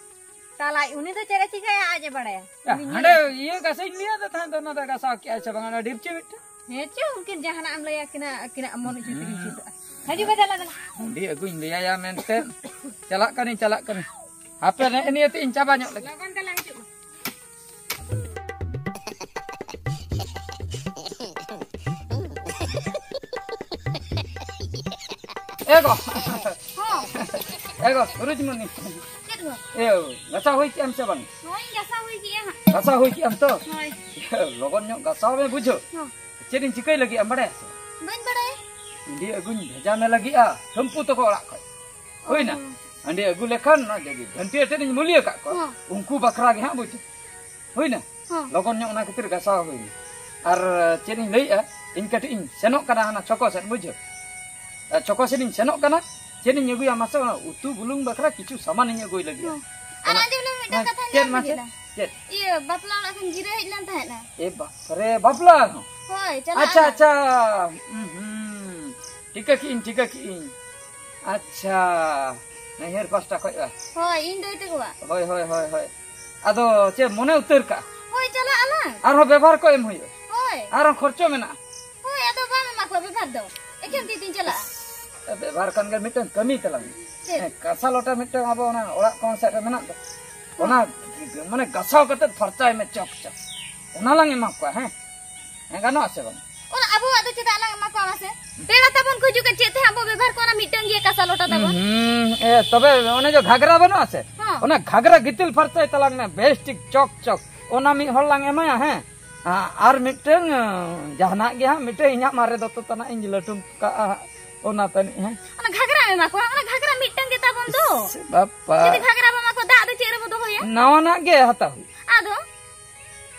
ᱛᱟᱞᱟᱭ, ᱩᱱᱤ ᱫᱚ ᱪᱮᱫ ᱮ ᱪᱤᱠᱟᱹᱭᱟ, ᱟᱡ ᱮ ᱵᱟᱲᱟᱭᱟ᱾ ᱮ, ᱩᱱᱤ ᱦᱟᱸᱰᱮ ᱧᱮᱞ ᱤᱭᱟᱹ ᱜᱷᱟᱥ ᱤᱧ ᱞᱟᱹᱭᱟᱫ ᱫᱚ ᱛᱟᱦᱮᱸᱫ, ᱚᱱᱟ ᱫᱚ ᱜᱷᱟᱥᱟᱣ ᱠᱮᱜᱼᱟᱭ ᱥᱮ ᱵᱟᱝ, ᱚᱱᱟ ᱰᱷᱤᱯᱪᱩ ᱢᱤᱫᱴᱟᱝ? ᱦᱮᱸ ᱪᱚ, ᱩᱱᱠᱤᱱ ᱡᱟᱦᱟᱱᱟᱜ ᱮᱢ ᱞᱟᱹᱭᱟ ᱠᱤᱱᱟ, ᱟᱹᱠᱤᱱᱟᱜ ᱢᱚᱱ ᱤᱪᱪᱷᱟᱹ ᱛᱮᱠᱤᱱ ᱪᱮᱫᱚᱜᱼᱟ᱾ ᱦᱤᱡᱩᱜ ᱢᱮ, ᱫᱮᱞᱟ, ᱫᱮᱞᱟ᱾ ᱦᱟᱺᱰᱤ ᱟᱹᱜᱩᱧ ᱞᱟᱹᱭᱟᱭᱟ ᱢᱮᱱᱛᱮ᱾ ᱪᱟᱞᱟᱜ ᱠᱟᱹᱱᱟᱹᱧ, ᱪᱟᱞᱟᱜ ᱠᱟᱹᱱᱟᱹᱧ᱾ ᱦᱟᱯᱮ, ᱱᱮᱜᱼᱮ ᱱᱤᱭᱟᱹ ᱛᱮ ᱤᱧ ᱪᱟᱵᱟ ᱧᱚᱜ ᱞᱮᱜᱮ᱾ ᱞᱚᱜᱚᱱ ᱫᱮᱞᱟ, ᱦᱤᱡᱩᱜ ᱢᱮ᱾ ᱮ ᱜᱚ᱾ ᱦᱚᱸ᱾ ᱮ ᱜᱚ, ᱥᱩᱨᱩᱡᱽᱢᱩᱱᱤ᱾ ᱪᱮᱫ ᱜᱚ? ᱮ, ᱜᱟᱥᱟᱣ ᱦᱩᱭ ᱠᱮᱜ ᱟᱢ ᱥᱮ ᱵᱟᱝ? ᱦᱳᱭ, ᱜᱟᱥᱟᱣ ᱦᱩᱭ ᱠᱮᱜᱼᱟ ᱦᱟᱸᱜ᱾ ᱜᱟᱥᱟᱣ ᱦᱩᱭ ᱠᱮᱜ ᱟᱢ ᱛᱚ? ᱦᱳᱭ᱾ ᱞᱚᱜᱚᱱ ᱧᱚᱜ ᱜᱟᱥᱟᱣ ᱢᱮ, ᱵᱩᱡᱷᱟᱹᱣ᱾ ᱦᱚᱸ᱾ ᱪᱮᱫ ᱤᱧ ᱪᱤᱠᱟᱹᱭ ᱞᱟᱹᱜᱤᱫ ᱟᱢ ᱵᱟᱲᱟᱭᱟ ᱥᱮ? ᱵᱟᱹᱧ ᱵᱟᱲᱟᱭᱟ᱾ ᱦᱟᱺᱰᱤ ᱟᱹᱜᱩᱧ ᱵᱷᱮᱡᱟ ᱢᱮ ᱞᱟᱹᱜᱤᱫᱼᱟ, ᱴᱷᱟᱹᱢᱯᱩ ᱛᱟᱠᱚ ᱚᱲᱟᱜ ᱠᱷᱚᱡ᱾ ᱦᱩᱭᱱᱟ? ᱚ᱾ ᱦᱟᱺᱰᱤ ᱟᱹᱜᱩ ᱞᱮᱠᱷᱟᱱ ᱚᱱᱟ ᱡᱟᱜᱮ ᱜᱷᱟᱹᱱᱴᱤ ᱟᱛᱮᱫ ᱤᱧ ᱢᱩᱞᱤ ᱟᱠᱟᱫ ᱠᱚᱣᱟ᱾ ᱦᱚᱸ᱾ ᱩᱱᱠᱩ ᱵᱟᱠᱷᱨᱟ ᱜᱮ ᱦᱟᱸᱜ, ᱵᱩᱡᱷᱟᱹᱣ᱾ ᱦᱩᱭᱱᱟ? ᱦᱚᱸ᱾ ᱞᱚᱜᱚᱱ ᱧᱚᱜ ᱚᱱᱟ ᱠᱷᱟᱹᱛᱤᱨ ᱜᱟᱥᱟᱣ ᱦᱩᱭᱱᱟ᱾ ᱟᱨ ᱪᱮᱫ ᱤᱧ ᱞᱟᱹᱭᱮᱜᱼᱟ, ᱤᱧ ᱠᱟᱹᱴᱤᱡ ᱤᱧ ᱥᱮᱱᱚᱜ ᱠᱟᱱᱟ ᱦᱟᱱᱟ ᱪᱷᱚᱠᱚ ᱥᱮᱫ, ᱵᱩᱡᱷᱟᱹᱣ᱾ ᱟᱨ ᱪᱷᱚᱠᱚ ᱥᱮᱫ ᱤᱧ ᱥᱮᱱᱚᱜ ᱠᱟᱱᱟ, ᱪᱮᱫ ᱤᱧ ᱟᱹᱜᱩᱭᱟ ᱢᱟᱥᱮ, ᱚᱱᱟ ᱩᱛᱩ ᱵᱩᱞᱩᱝ ᱵᱟᱠᱷᱨᱟ ᱠᱤᱪᱷᱩ ᱥᱟᱢᱟᱱ ᱤᱧ ᱟᱹᱜᱩᱭ ᱞᱟᱹᱜᱤᱫ᱾ ᱦᱚᱸ᱾ ᱟᱨ ᱚᱱᱟ ᱟᱸᱡᱚᱢ ᱞᱮ ᱢᱤᱫᱴᱟᱝ ᱦᱮᱸ, ᱠᱟᱛᱷᱟᱧ ᱪᱮᱫ ᱞᱟᱹᱭᱟᱢ ᱢᱟᱥᱮ? ᱞᱟᱹᱜᱤᱫ᱾ ᱪᱮᱫ? ᱤᱭᱟᱹ, ᱵᱟᱯᱞᱟ ᱚᱲᱟᱜ ᱠᱷᱚᱱ ᱜᱤᱨᱟᱹ ᱦᱮᱡ ᱞᱮᱱ ᱛᱟᱦᱮᱸᱫ ᱱᱟ᱾ ᱮ ᱵᱟᱯ ᱨᱮ, ᱵᱟᱯᱞᱟ ᱦᱚᱸ? ᱦᱳᱭ, ᱪᱟᱞᱟᱜ ᱟᱪᱪᱷᱟ, ᱟᱞᱟᱝ᱾ ᱟᱪᱪᱷᱟ᱾ ᱩᱸ, ᱦᱩᱸ᱾ ᱴᱷᱤᱠᱟᱹ ᱠᱮᱜ ᱟᱹᱧ, ᱴᱷᱤᱠᱟᱹ ᱠᱮᱜ ᱟᱹᱧ᱾ ᱟᱪᱪᱷᱟ, ᱱᱟᱹᱭᱦᱟᱹᱨ ᱯᱟᱥᱴᱟ ᱠᱷᱚᱡ ᱵᱟ? ᱦᱳᱭ, ᱤᱧ ᱫᱟᱹᱭ ᱛᱟᱠᱚᱣᱟᱜ᱾ ᱦᱳᱭ, ᱦᱳᱭ, ᱦᱳᱭ, ᱦᱳᱭ᱾ ᱟᱫᱚ ᱪᱮᱫ ᱢᱚᱱᱮ ᱩᱛᱟᱹᱨ ᱠᱟᱜᱼᱟ? ᱦᱳᱭ, ᱪᱟᱞᱟᱜ ᱟᱞᱟᱝ᱾ ᱟᱨᱦᱚᱸ ᱵᱮᱵᱷᱟᱨ ᱠᱚ ᱮᱢ ᱦᱩᱭᱩᱜᱼᱟ? ᱦᱳᱭ᱾ ᱟᱨᱦᱚᱸ ᱠᱷᱚᱨᱪᱚ ᱢᱮᱱᱟᱜᱼᱟ? ᱦᱳᱭ, ᱟᱫᱚ ᱵᱟᱢ ᱮᱢᱟ ᱠᱚᱣᱟ ᱵᱮᱵᱷᱟᱨ ᱫᱚ᱾ ᱮᱠᱷᱮᱱ ᱛᱤ ᱛᱤᱧ ᱪᱟᱞᱟᱜᱼᱟ᱾ ᱵᱮᱵᱷᱟᱨ ᱠᱟᱱ ᱜᱮ ᱢᱤᱫᱴᱟᱝ ᱠᱟᱹᱢᱤ ᱛᱟᱞᱟᱝ ᱢᱮ᱾ ᱪᱮᱫ? ᱦᱮᱸ, ᱠᱟᱸᱥᱟ ᱞᱚᱴᱟ ᱢᱤᱫᱴᱟᱝ ᱟᱵᱚ ᱚᱱᱟ ᱚᱲᱟᱜ ᱠᱚ ᱥᱮᱫ ᱨᱮ ᱢᱮᱱᱟᱜ ᱫᱚ᱾ ᱦᱳᱭ᱾ ᱚᱱᱟ ᱢᱟᱱᱮ ᱜᱟᱥᱟᱣ ᱠᱟᱛᱮ ᱯᱷᱟᱨᱪᱟᱭ ᱢᱮ ᱪᱚᱠ ᱪᱚᱠ᱾ ᱚᱱᱟ ᱞᱟᱝ ᱮᱢᱟ ᱠᱚᱣᱟ, ᱦᱮᱸ? ᱦᱮᱸ, ᱜᱟᱱᱚᱜᱼᱟ ᱥᱮ ᱵᱟᱝ? ᱚᱱᱟ ᱟᱵᱚᱣᱟᱜ ᱫᱚ ᱪᱮᱫᱟᱜ ᱞᱟᱝ ᱮᱢᱟ ᱠᱚᱣᱟ ᱢᱟᱥᱮ? ᱯᱮᱲᱟ ᱛᱟᱵᱚᱱ ᱠᱚ ᱦᱤᱡᱩᱜ ᱠᱟᱱ, ᱪᱮᱫ ᱛᱮ ᱦᱟᱸᱜ ᱵᱚ ᱵᱮᱵᱷᱟᱨ ᱠᱚᱣᱟ ᱚᱱᱟ ᱢᱤᱫᱴᱟᱝ ᱜᱮ ᱠᱟᱸᱥᱟ ᱞᱚᱴᱟ ᱛᱟᱵᱚᱱ? ᱦᱩᱸ, ᱮ, ᱛᱚᱵᱮ ᱚᱱᱮ ᱡᱮ ᱜᱷᱟᱜᱽᱨᱟ ᱵᱟᱹᱱᱩᱜᱼᱟ ᱥᱮ? ᱦᱚᱸ᱾ ᱚᱱᱟ ᱜᱷᱟᱜᱽᱨᱟ ᱜᱤᱛᱤᱞ ᱯᱷᱟᱨᱪᱟᱭ ᱛᱟᱞᱟᱝ ᱢᱮ, ᱵᱮᱥ ᱴᱷᱤᱠ ᱪᱚᱠ ᱪᱚᱠ᱾ ᱚᱱᱟ ᱢᱤᱫ ᱦᱚᱲ ᱞᱟᱝ ᱮᱢᱟᱭᱟ, ᱦᱮᱸ? ᱟ-, ᱟᱨ ᱢᱤᱫᱴᱟᱝ, ᱟ, ᱡᱟᱦᱟᱱᱟᱜ ᱜᱮ ᱦᱟᱸᱜ ᱢᱤᱫᱴᱟᱝ ᱤᱧᱟᱹᱜ ᱢᱟᱨᱮ ᱫᱚᱛᱚ ᱛᱟᱱᱟᱜ ᱤᱧ ᱞᱟᱹᱴᱩᱢ ᱠᱟᱜᱼᱟ ᱦᱟᱸᱜ, ᱚᱱᱟ ᱛᱟᱹᱱᱤᱡ, ᱦᱮᱸ? ᱚᱱᱟ ᱜᱷᱟᱜᱽᱨᱟ ᱮᱢᱟ ᱠᱚᱣᱟ, ᱚᱱᱟ ᱜᱷᱟᱜᱽᱨᱟ ᱢᱤᱫᱴᱟᱝ ᱜᱮ ᱛᱟᱵᱚᱱ ᱫᱚ᱾ ᱤᱥ, ᱵᱟᱯᱟ᱾ ᱡᱩᱫᱤ ᱜᱷᱟᱜᱽᱨᱟ ᱵᱟᱢ ᱮᱢᱟ ᱠᱚᱣᱟ, ᱫᱟᱜ ᱫᱚ ᱪᱮᱫ ᱨᱮᱵᱚ ᱫᱚᱦᱚᱭᱟ? ᱱᱟᱣᱟᱱᱟᱜ ᱜᱮ ᱦᱟᱛᱟᱣ ᱦᱩᱭᱩᱜᱼᱟ᱾ ᱟᱫᱚ?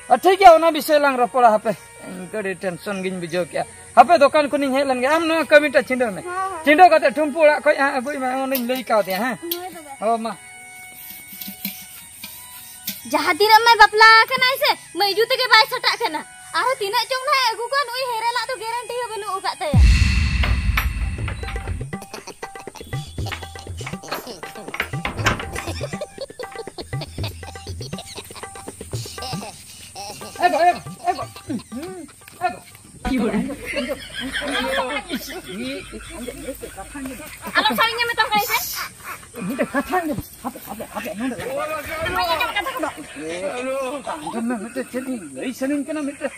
ᱟᱨ ᱴᱷᱤᱠ ᱜᱮᱭᱟ, ᱚᱱᱟ ᱵᱤᱥᱚᱭ ᱞᱟᱝ ᱨᱚᱯᱚᱲᱟ, ᱦᱟᱯᱮ, ᱤᱧ ᱟᱹᱰᱤ tension ᱜᱤᱧ ᱵᱩᱡᱷᱟᱹᱣ ᱠᱮᱜᱼᱟ᱾ ᱦᱟᱯᱮ, ᱫᱚᱠᱟᱱ ᱠᱷᱚᱱᱤᱧ ᱦᱮᱡ ᱞᱮᱱ ᱜᱮ, ᱟᱢ ᱱᱚᱣᱟ ᱠᱟᱹᱢᱤᱴᱟ ᱪᱷᱤᱸᱰᱟᱹᱣ ᱢᱮ᱾ ᱦᱚᱸ, ᱦᱚᱸ᱾ ᱪᱷᱤᱸᱰᱟᱹᱣ ᱠᱟᱛᱮ ᱴᱷᱩᱢᱯᱩ ᱚᱲᱟᱜ ᱠᱷᱚᱡ ᱦᱟᱸᱜ ᱟᱹᱜᱩᱭ ᱢᱮ, ᱚᱱᱟᱧ ᱞᱟᱹᱭ ᱠᱟᱣᱫᱮᱭᱟ, ᱦᱮᱸ? ᱦᱳᱭ ᱛᱚᱵᱮ᱾ ᱦᱚᱸ, ᱢᱟ᱾ ᱡᱟᱦᱟᱸ ᱛᱤᱱᱟᱹᱜ ᱢᱟᱭ ᱵᱟᱯᱞᱟ ᱟᱠᱟᱱᱟᱭ ᱥᱮ, ᱢᱟᱹᱭᱡᱩ ᱛᱮᱜᱮ ᱵᱟᱭ ᱥᱟᱴᱟᱜ ᱠᱟᱱᱟ᱾ ᱟᱨᱦᱚᱸ ᱛᱤᱱᱟᱹᱜ ᱪᱚᱝ ᱱᱟᱦᱟᱜ ᱮ ᱟᱹᱜᱩ ᱠᱚᱣᱟ, ᱱᱩᱭ ᱦᱮᱨᱮᱞᱟᱜ ᱫᱚ guarantee ᱦᱚᱸ ᱵᱟᱹᱱᱩᱜ ᱟᱠᱟᱫ ᱛᱟᱭᱟ᱾ ᱮ ᱵᱟ, ᱮ ᱵᱟ, ᱮ ᱵᱟ᱾ ᱮ ᱵᱟ᱾ ᱟᱞᱚᱢ ᱥᱟᱵᱤᱧᱟ ᱢᱮᱛᱟᱢ ᱠᱟᱹᱱᱟᱹᱧ ᱥᱮ᱾ ᱢᱤᱫᱴᱮᱡ ᱠᱟᱛᱷᱟ ᱟᱸᱡᱚᱢ, ᱦᱟᱯᱮ, ᱦᱟᱯᱮ, ᱦᱟᱯᱮ, ᱱᱚᱰᱮ ᱞᱟᱜᱟᱣ᱾ ᱵᱟᱹᱧ ᱟᱸᱡᱚᱢ ᱠᱟᱛᱷᱟ ᱠᱚᱫᱚ᱾ ᱟᱸᱡᱚᱢ ᱢᱮ, ᱢᱤᱫᱴᱮᱡ ᱪᱮᱫ ᱤᱧ ᱞᱟᱹᱭ ᱥᱟᱱᱟᱧ ᱠᱟᱱᱟ, ᱢᱤᱫᱴᱮᱡ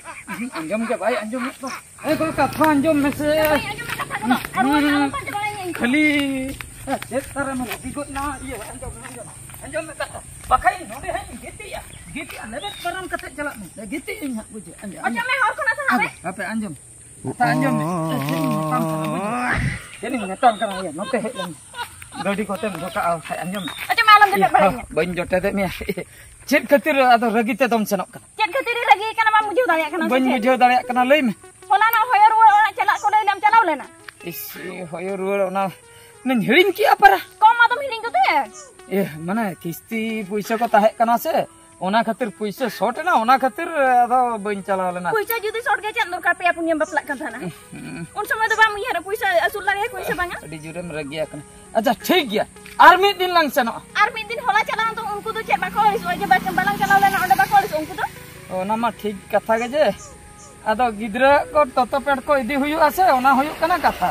ᱟᱸᱡᱚᱢ ᱜᱮ ᱵᱟᱭ ᱟᱸᱡᱚᱢᱮᱫ ᱫᱚ᱾ ᱮ ᱜᱚ, ᱠᱟᱛᱷᱟ ᱟᱸᱡᱚᱢ ᱢᱮᱥᱮ᱾ ᱵᱟᱹᱧ ᱟᱸᱡᱚᱢ ᱠᱟᱛᱷᱟ ᱠᱚᱫᱚ᱾ ᱟᱨ ᱨᱩᱣᱟᱹᱲ ᱟᱞᱚᱢ ᱯᱟᱸᱡᱟ ᱵᱟᱲᱟᱭᱟ᱾ ᱠᱷᱟᱹᱞᱤ ᱪᱮᱫ ᱛᱟᱨᱮᱢ ᱨᱟᱹᱜᱤ ᱜᱚᱫ ᱱᱟ? ᱤᱭᱟᱹ, ᱟᱸᱡᱚᱢ ᱢᱮ, ᱟᱸᱡᱚᱢ ᱢᱮ, ᱟᱸᱡᱚᱢ ᱢᱮ ᱠᱟᱛᱷᱟ᱾ ᱵᱟᱠᱷᱟᱡ ᱤᱧ ᱱᱚᱰᱮ ᱦᱟᱸᱜ ᱤᱧ ᱜᱤᱛᱤᱡᱼᱟ, ᱜᱤᱛᱤᱡᱼᱟ, ᱞᱮᱵᱮᱫ ᱯᱟᱨᱚᱢ ᱠᱟᱛᱮ ᱪᱟᱞᱟᱜ ᱢᱮ᱾ ᱜᱤᱛᱤᱡ ᱤᱧ ᱦᱟᱸᱜ, ᱵᱩᱡᱷᱟᱹᱣ? ᱟᱸᱡᱚᱢ, ᱚᱪᱚᱜ ᱢᱮ, ᱦᱚᱲ ᱠᱷᱚᱱᱟᱜ ᱥᱟᱦᱟᱜ ᱢᱮ᱾ ᱦᱟᱯᱮ, ᱟᱸᱡᱚᱢ᱾ ᱠᱟᱛᱷᱟ ᱟᱸᱡᱚᱢ ᱢᱮ᱾ ᱪᱮᱫ ᱤᱧ ᱢᱮᱛᱟᱢ ᱠᱟᱱᱟ, ᱵᱩᱡᱷᱟᱹᱣ? ᱪᱮᱫ ᱤᱧ ᱢᱮᱛᱟᱢ ᱠᱟᱱᱟ? ᱤᱭᱟᱹ, ᱱᱚᱛᱮ ᱦᱮᱡ ᱞᱮᱱ ᱢᱮ᱾ ᱜᱟᱹᱰᱤ ᱠᱚᱛᱮᱢ ᱫᱷᱚᱠᱟᱜᱼᱟ, ᱵᱟᱠᱷᱟᱡ ᱟᱸᱡᱚᱢ ᱢᱮ᱾ ᱚᱪᱚᱜ ᱢᱮ, ᱟᱞᱚᱢ ᱡᱚᱴᱮᱫ ᱵᱟᱲᱟᱭᱤᱧᱟ᱾ ᱵᱟᱹᱧ ᱡᱚᱴᱮᱫᱮᱫ ᱢᱮᱭᱟ᱾ ᱪᱮᱫ ᱠᱷᱟᱹᱛᱤᱨ ᱟᱫᱚ ᱨᱟᱹᱜᱤ ᱛᱮ ᱫᱚᱢ ᱥᱮᱱᱚᱜ ᱠᱟᱱᱟ? ᱪᱮᱫ ᱠᱷᱟᱹᱛᱤᱨ ᱨᱟᱹᱜᱤ ᱠᱟᱱᱟ, ᱵᱟᱢ ᱵᱩᱡᱷᱟᱹᱣ ᱫᱟᱲᱮᱭᱟᱜ ᱠᱟᱱᱟ ᱥᱮ ᱵᱟᱹᱧ ᱪᱮᱫ? ᱵᱩᱡᱷᱟᱹᱣ ᱫᱟᱲᱮᱭᱟᱜ ᱠᱟᱱᱟ, ᱞᱟᱹᱭ ᱢᱮ᱾ ᱦᱚᱞᱟᱱᱚᱜ ᱦᱚᱭᱚ ᱨᱩᱣᱟᱹᱲ ᱚᱲᱟᱜ ᱪᱟᱞᱟᱜ ᱠᱚ ᱞᱟᱹᱭ ᱞᱮᱢ ᱪᱟᱞᱟᱣ ᱞᱮᱱᱟ? ᱤᱥ, ᱦᱚᱭᱚ ᱨᱩᱣᱟᱹᱲ ᱚᱱᱟ ᱱᱟᱧ ᱦᱤᱲᱤᱧ ᱠᱮᱜᱼᱟ ᱯᱟᱨᱟ᱾ ᱠᱚᱢ ᱟᱫᱚᱢ ᱦᱤᱲᱤᱧ ᱠᱚᱛᱮ? ᱮ, ᱢᱟᱱᱮ ᱠᱤᱥᱛᱤ ᱯᱩᱭᱥᱟᱹ ᱠᱚ ᱛᱟᱦᱮᱸ ᱠᱟᱱᱟ ᱥᱮ, ᱚᱱᱟ ᱠᱷᱟᱹᱛᱤᱨ ᱯᱩᱭᱥᱟᱹ ᱥᱚᱨᱴ ᱮᱱᱟ, ᱚᱱᱟ ᱠᱷᱟᱹᱛᱤᱨ ᱟᱫᱚ ᱵᱟᱹᱧ ᱪᱟᱞᱟᱣ ᱞᱮᱱᱟ᱾ ᱯᱩᱭᱥᱟᱹ ᱡᱩᱫᱤ ᱥᱚᱨᱴ ᱜᱮ ᱪᱮᱫ ᱫᱚᱨᱠᱟᱨ ᱯᱮᱭᱟ ᱯᱩᱱᱭᱟᱹᱢ ᱵᱟᱯᱞᱟᱜ ᱠᱟᱱ ᱛᱟᱦᱮᱱᱟ? ᱦᱩᱸ᱾ ᱩᱱ ᱥᱚᱢᱚᱭ ᱫᱚ ᱵᱟᱢ ᱩᱭᱦᱟᱹᱨᱟ ᱯᱩᱭᱥᱟᱹ ᱟᱹᱥᱩᱞ ᱫᱟᱲᱮᱭᱟᱠᱚᱣᱟᱧ ᱥᱮ ᱵᱟᱝᱟ? ᱟᱹᱰᱤ ᱡᱳᱨᱮᱢ ᱨᱟᱹᱜᱤ ᱟᱠᱟᱱᱟ᱾ ᱟᱪᱪᱷᱟ, ᱴᱷᱤᱠ ᱜᱮᱭᱟ, ᱟᱨ ᱢᱤᱫ ᱫᱤᱱ ᱞᱟᱝ ᱥᱮᱱᱚᱜᱼᱟ᱾ ᱟᱨ ᱢᱤᱫ ᱫᱤᱱ ᱦᱚᱞᱟ ᱪᱟᱞᱟᱣ ᱫᱚ ᱩᱱᱠᱩ ᱫᱚ ᱪᱮᱫ ᱵᱟᱠᱚ ᱟᱹᱲᱤᱥᱚᱜᱼᱟ ᱡᱮ ᱵᱟᱝ, ᱵᱟᱞᱟᱝ ᱪᱟᱞᱟᱣ ᱞᱮᱱᱟ ᱚᱸᱰᱮ, ᱵᱟᱠᱚ ᱟᱹᱲᱤᱥᱚᱜᱼᱟ ᱩᱱᱠᱩ ᱫᱚ? ᱚᱱᱟ ᱢᱟ ᱴᱷᱤᱠ ᱠᱟᱛᱷᱟ ᱜᱮ, ᱡᱮ ᱟᱫᱚ ᱜᱤᱫᱽᱨᱟᱹ ᱠᱚ ᱛᱚᱛᱚ ᱯᱮᱰ ᱠᱚ ᱤᱫᱤ ᱦᱩᱭᱩᱜᱼᱟ ᱥᱮ, ᱚᱱᱟ ᱦᱩᱭᱩᱜ ᱠᱟᱱᱟ ᱠᱟᱛᱷᱟ᱾